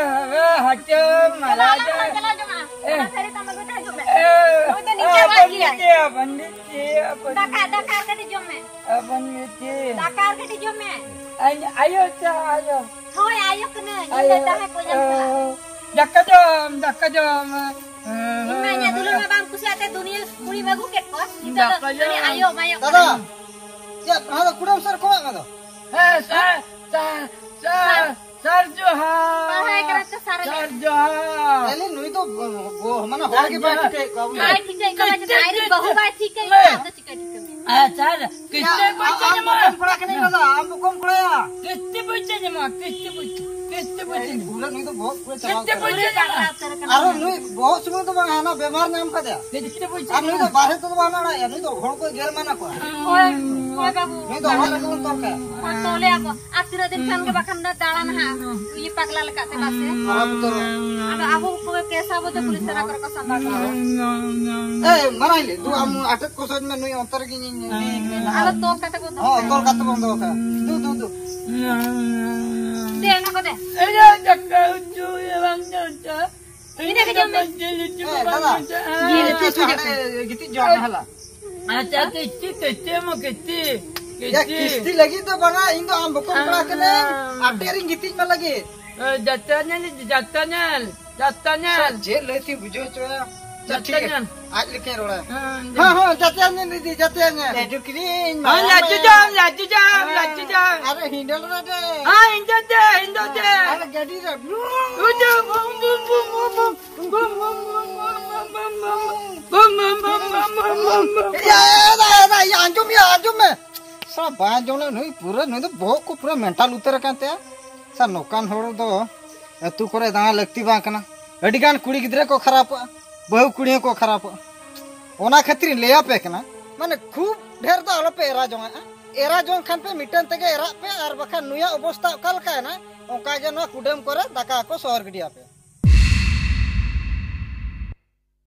ᱦᱟᱪᱚ, ᱢᱟᱞᱟ ᱪᱟᱞᱟᱣ ᱡᱚᱢ᱾ ᱞᱮᱱᱟ, ᱪᱟᱞᱟᱣ ᱡᱚᱢᱟ᱾ ᱮ᱾ ᱚᱱᱟ ᱥᱟᱹᱲᱤ ᱛᱟᱢ ᱟᱹᱜᱩᱭ ᱛᱮ ᱦᱤᱡᱩᱜ ᱢᱮ᱾ ᱮ, ᱱᱩᱭ ᱫᱚ ᱮ, ᱱᱤᱝᱠᱟᱹ ᱵᱟᱝ ᱯᱚᱱᱰᱤᱛ ᱜᱮᱭᱟᱭ᱾ ᱡᱤ, ᱯᱚᱱᱰᱤᱛ ᱡᱤ, ᱯᱚᱱᱰᱤᱛ ᱫᱟᱠᱟ, ᱡᱤ᱾ ᱫᱟᱠᱟ ᱟᱨ ᱠᱟᱹᱴᱤᱡ ᱡᱚᱢ ᱢᱮ᱾ ᱟᱵᱚᱱ ᱢᱤᱫᱴᱷᱮᱱ᱾ ᱫᱟᱠᱟ ᱟᱨ ᱠᱟᱹᱴᱤᱡ ᱡᱚᱢ ᱢᱮ᱾ ᱟᱭ-, ᱟᱭᱳ ᱪᱟ, ᱟᱭᱳ᱾ ᱦᱳᱭ, ᱟᱭᱳ ᱠᱟᱹᱱᱟᱹᱧ᱾ ᱤᱧ ᱫᱚ ᱟᱭᱳ, ᱫᱟᱦᱮ ᱠᱚ ᱧᱟᱢ ᱠᱟᱱᱟ᱾ ᱟᱭᱳ᱾ ᱫᱟᱠᱟ ᱡᱚᱢ, ᱫᱟᱠᱟ ᱡᱚᱢ᱾ ᱤᱧ ᱢᱟ ᱤᱧᱟᱜ ᱫᱩᱞᱟᱹᱲ ᱢᱟ ᱵᱟᱢ ᱠᱩᱥᱤᱭᱟᱜ ᱛᱮ ᱫᱩᱱᱤᱭᱟᱹ ᱠᱩᱲᱤᱢ ᱟᱹᱜᱩ ᱠᱮᱫ ᱠᱚᱣᱟ᱾ ᱱᱤᱛᱚᱜ ᱫᱚ ᱫᱟᱠᱟ ᱡᱚᱢ᱾ ᱦᱟᱱᱮ ᱟᱭᱳ ᱢᱟᱭᱳ ᱫᱟᱫᱟ, ᱠᱟᱹᱱᱟᱹᱧ᱾ ᱪᱮᱫ ᱦᱟᱱᱟ ᱫᱚ ᱠᱩᱲᱟᱹᱢ ᱥᱟᱨ ᱠᱚ ᱮᱢᱟᱜ ᱢᱮ ᱫᱚ? ᱦᱮᱸ, ᱥᱟᱨ, ᱥᱟᱨ, ᱥᱟᱨ, ᱥᱟᱨ᱾ ᱥᱟᱨ ᱡᱚᱦᱟᱨ᱾ ᱯᱟᱲᱦᱟᱣ ᱠᱟᱱᱟ ᱛᱚ ᱥᱟᱨ ᱥᱟᱨ ᱞᱮᱠᱟ᱾ ᱡᱚᱦᱟᱨ᱾ ᱮᱞᱮ ᱱᱩᱭ ᱫᱚ ᱵᱚ-, ᱵᱚ-, ᱢᱟᱱᱮ ᱦᱚᱲ ᱜᱮ ᱵᱟᱭ ᱴᱷᱤᱠᱟᱹᱭᱮᱫ ᱠᱚᱣᱟ᱾ ᱵᱟᱭ ᱴᱷᱤᱠᱟᱹᱭᱮᱫ ᱠᱚᱣᱟ, ᱟᱡ ᱵᱟᱹᱦᱩ ᱵᱟᱭ ᱴᱷᱤᱠᱟᱹᱭᱮᱫ ᱠᱚᱣᱟ, ᱟᱫᱚ ᱪᱤᱠᱟᱹ ᱴᱷᱤᱠᱟᱹ ᱢᱮᱭᱟ? ᱟᱪᱪᱷᱟ, ᱠᱤᱥᱛᱤ ᱭᱟ, ᱯᱚᱭᱥᱟ ᱟᱢ ᱧᱟᱢᱚᱜᱼᱟ᱾ ᱵᱚᱠᱚᱢ ᱠᱚᱲᱟ ᱠᱟᱱᱟᱭ ᱫᱟᱫᱟ, ᱟᱢ ᱵᱚᱠᱚᱢ ᱠᱚᱲᱟᱭᱟ᱾ ᱠᱤᱥᱛᱤ ᱯᱚᱭᱥᱟ ᱧᱟᱢᱚᱜᱼᱟ, ᱠᱤᱥᱛᱤ ᱯᱚᱭᱥᱟ, ᱠᱤᱥᱛᱤ ᱯᱚᱭᱥᱟ ᱧᱟᱢᱚᱜᱼᱟ᱾ ᱯᱩᱨᱟᱹ ᱱᱩᱭ ᱫᱚ ᱵᱚᱦᱚᱜ ᱯᱩᱨᱟᱹ ᱪᱟᱞᱟᱣ ᱠᱤᱥᱛᱤ ᱩᱛᱟᱹᱨ ᱯᱚᱭᱥᱟ ᱟᱠᱟᱱᱟ᱾ ᱧᱟᱢᱚᱜᱼᱟ᱾ ᱟᱨ ᱱᱩᱭ ᱵᱚᱦᱚᱜ ᱥᱩᱢᱩᱝ ᱫᱚ ᱵᱟᱝ, ᱦᱟᱱᱟ ᱵᱮᱢᱟᱨ ᱧᱟᱢ ᱠᱟᱫᱮᱭᱟ᱾ ᱠᱤᱥᱛᱤ ᱯᱚᱭᱥᱟ ᱟᱨ ᱱᱩᱭ ᱫᱚ ᱧᱟᱢᱚᱜᱼᱟ᱾ ᱵᱟᱨᱦᱮ ᱛᱮᱫᱚ ᱵᱟᱝ ᱟᱲᱟᱜ ᱮᱭᱟ, ᱱᱩᱭ ᱫᱚ ᱦᱚᱲ ᱠᱚ ᱜᱮᱨ ᱢᱟᱱᱟ ᱠᱚᱣᱟ᱾ ᱦᱳᱭ, ᱦᱳᱭ ᱵᱟᱹᱵᱩ᱾ ᱱᱩᱭ ᱫᱚ ᱚᱲᱟᱜ ᱨᱮᱜᱮ ᱵᱚᱱ ᱛᱚᱞ ᱠᱟᱭᱟ᱾ ᱦᱳᱭ, ᱛᱚᱞᱮᱭᱟ ᱵᱚ᱾ ᱟᱨ ᱛᱤᱱᱟᱹᱜ ᱫᱤᱱ ᱠᱷᱟᱱ ᱜᱮ ᱵᱟᱠᱷᱟᱱ ᱫᱚ ᱫᱟᱬᱟᱱᱟ ᱦᱟᱸᱜ, ᱤᱭᱟᱹ ᱯᱟᱜᱽᱞᱟ ᱞᱮᱠᱟᱛᱮ ᱵᱟᱥᱮ᱾ ᱦᱟᱨᱟ ᱩᱛᱟᱹᱨᱚᱜᱼᱟ᱾ ᱟᱫᱚ ᱟᱵᱚ ᱠᱚᱜᱮ ᱠᱮᱥ ᱟᱵᱚ ᱫᱚ ᱯᱩᱞᱤᱥ ᱛᱷᱟᱱᱟ ᱠᱚᱨᱮ ᱠᱚ ᱥᱟᱢᱵᱟᱣ ᱠᱚᱣᱟ᱾ ᱮᱭ, ᱢᱟᱨᱟᱝ ᱤᱞᱤ, ᱫᱩ ᱟᱢ ᱟᱴᱮᱫ ᱠᱚ ᱥᱚᱡ ᱢᱮ, ᱱᱩᱭ ᱚᱱᱛᱮ ᱨᱮᱜᱮ ᱤᱧ ᱤᱫᱤᱭᱮ ᱠᱟᱹᱱᱟᱹᱧ ᱱᱟᱦᱟᱜ᱾ ᱟᱫᱚ ᱛᱚᱞ ᱠᱟᱛᱮ ᱵᱚᱱ ᱫᱚᱦᱚ ᱦᱚᱸ, ᱠᱟᱭᱟ᱾ ᱛᱚᱞ ᱠᱟᱛᱮ ᱵᱚᱱ ᱫᱚᱦᱚ ᱠᱟᱭᱟ᱾ ᱫᱩ, ᱫᱩ, ᱫᱩ᱾ ᱫᱮ, ᱚᱱᱟ ᱠᱚ ᱫᱮ᱾ ᱮᱭᱟ, ᱫᱟᱠᱟ ᱩᱛᱩ ᱜᱮ ᱵᱟᱝ ᱡᱚᱢ ᱪᱟ᱾ ᱤᱱᱟᱹ ᱜᱮ ᱡᱚᱢ ᱢᱮ᱾ ᱡᱤᱞ ᱩᱛᱩ ᱮ, ᱵᱟᱝ ᱫᱟᱫᱟ, ᱡᱚᱢ ᱪᱟ᱾ ᱡᱤᱞ ᱩᱛᱩ ᱥᱩᱡᱟ᱾ ᱦᱟᱸᱰᱮ ᱜᱤᱛᱤᱡ ᱡᱚᱢ ᱢᱮ ᱦᱟᱞᱟ᱾ ᱟᱪᱪᱷᱟ, ᱠᱤᱥᱛᱤ, ᱠᱤᱥᱛᱤ ᱮᱢᱚᱜ, ᱠᱤᱥᱛᱤ, ᱭᱟ, ᱠᱤᱥᱛᱤ᱾ ᱠᱤᱥᱛᱤ ᱞᱟᱹᱜᱤᱫ ᱫᱚ ᱵᱟᱝᱟ, ᱤᱧ ᱫᱚ ᱟᱢ ᱵᱚᱠᱚᱢ ᱠᱚᱲᱟ ᱠᱟᱹᱱᱟᱹᱧ᱾ ᱟᱨ ᱟᱴᱮ ᱨᱤᱧ ᱜᱤᱛᱤᱡ ᱢᱟ ᱞᱟᱹᱜᱤᱫ᱾ ᱮ, ᱡᱟᱛᱨᱟ ᱧᱮᱞ, ᱡᱟᱛᱨᱟ ᱧᱮᱞ, ᱡᱟᱛᱨᱟ ᱧᱮᱞ᱾ ᱪᱮᱫ ᱞᱟᱹᱭ ᱛᱤᱧ ᱵᱩᱡᱷᱟᱹᱣ ᱦᱚᱪᱚᱭᱟ᱾ ᱡᱟᱛᱨᱟ ᱴᱷᱤᱠ ᱜᱮ᱾ ᱧᱮᱞ᱾ ᱟᱡ ᱞᱮᱠᱟᱧ ᱨᱚᱲᱟ᱾ ᱦᱮᱸ, ᱦᱮᱸ, ᱦᱮᱸ, ᱡᱟᱛᱨᱟ ᱧᱮᱞ ᱤᱫᱤ, ᱡᱟᱛᱨᱟ ᱧᱮᱞ᱾ ᱞᱟᱹᱰᱩ ᱠᱤᱨᱤᱧ, ᱦᱮᱸ, ᱢᱟᱭᱟ ᱞᱟᱹᱰᱩ ᱢᱟᱭᱟ᱾ ᱡᱚᱢ, ᱞᱟᱹᱰᱩ ᱡᱚᱢ, ᱦᱮᱸ, ᱞᱟᱹᱰᱩ ᱡᱚᱢ᱾ ᱟᱨ ᱦᱤᱸᱰᱟᱹᱞ ᱨᱮ᱾ ᱦᱮᱸ, ᱤᱧ ᱫᱚ ᱫᱮ, ᱤᱧ ᱫᱚ ᱫᱮ᱾ ᱟᱨ ᱜᱟᱹᱰᱤ ᱨᱮ᱾ ᱵᱩᱢ, ᱵᱩᱢ, ᱵᱩᱢ, ᱵᱩᱢ, ᱵᱩᱢ᱾ ᱵᱩᱢ, ᱵᱩᱢ, ᱵᱩᱢ᱾ ᱮᱭᱟ, ᱮᱭᱟ, ᱮᱭᱟ, ᱮᱭᱟ, ᱟᱸᱡᱚᱢ ᱭᱟ, ᱟᱸᱡᱚᱢ ᱢᱮ᱾ ᱥᱟᱞᱟ ᱵᱟᱝ ᱟᱸᱡᱚᱢ ᱞᱮ, ᱱᱩᱭ ᱯᱩᱨᱟᱹ, ᱱᱩᱭ ᱫᱚ ᱵᱚᱦᱚᱜ ᱠᱚ ᱯᱩᱨᱟᱹ ᱢᱮᱱᱴᱟᱞ ᱩᱛᱟᱹᱨ ᱟᱠᱟᱱ ᱛᱟᱭᱟ᱾ ᱥᱟᱞᱟ ᱱᱚᱝᱠᱟᱱ ᱦᱚᱲ ᱫᱚ ᱟᱹᱛᱩ ᱠᱚᱨᱮ ᱫᱟᱬᱟ ᱞᱟᱹᱠᱛᱤ ᱵᱟᱝ ᱠᱟᱱᱟ᱾ ᱟᱹᱰᱤ ᱜᱟᱱ ᱠᱩᱲᱤ ᱜᱤᱫᱽᱨᱟᱹ ᱠᱚ ᱠᱷᱟᱨᱟᱯᱚᱜᱼᱟ, ᱵᱟᱹᱦᱩ ᱠᱩᱲᱤ ᱦᱚᱸᱠᱚ ᱠᱷᱟᱨᱟᱯᱚᱜᱼᱟ᱾ ᱚᱱᱟ ᱠᱷᱟᱹᱛᱤᱨ ᱤᱧ ᱞᱟᱹᱭ ᱟᱯᱮ ᱠᱟᱱᱟ, ᱢᱟᱱᱮ ᱠᱷᱩᱵ ᱰᱷᱮᱨ ᱫᱚ ᱟᱞᱚᱯᱮ ᱮᱨᱟ ᱡᱚᱝᱟᱜᱼᱟ᱾ ᱮᱨᱟ ᱡᱚᱝ ᱠᱷᱟᱱ ᱯᱮ ᱢᱤᱫᱴᱟᱝ ᱛᱮᱜᱮ ᱮᱨᱟᱜ ᱯᱮ, ᱟᱨ ᱵᱟᱠᱷᱟᱱ ᱱᱩᱭᱟᱜ ᱚᱵᱚᱥᱛᱟ ᱚᱠᱟ ᱞᱮᱠᱟᱭᱮᱱᱟ, ᱚᱱᱠᱟ ᱜᱮ ᱱᱚᱣᱟ ᱠᱩᱰᱟᱹᱢ ᱠᱚᱨᱮ ᱫᱟᱠᱟ ᱠᱚ ᱥᱚᱦᱚᱨ ᱜᱤᱰᱤᱭᱟᱯᱮ᱾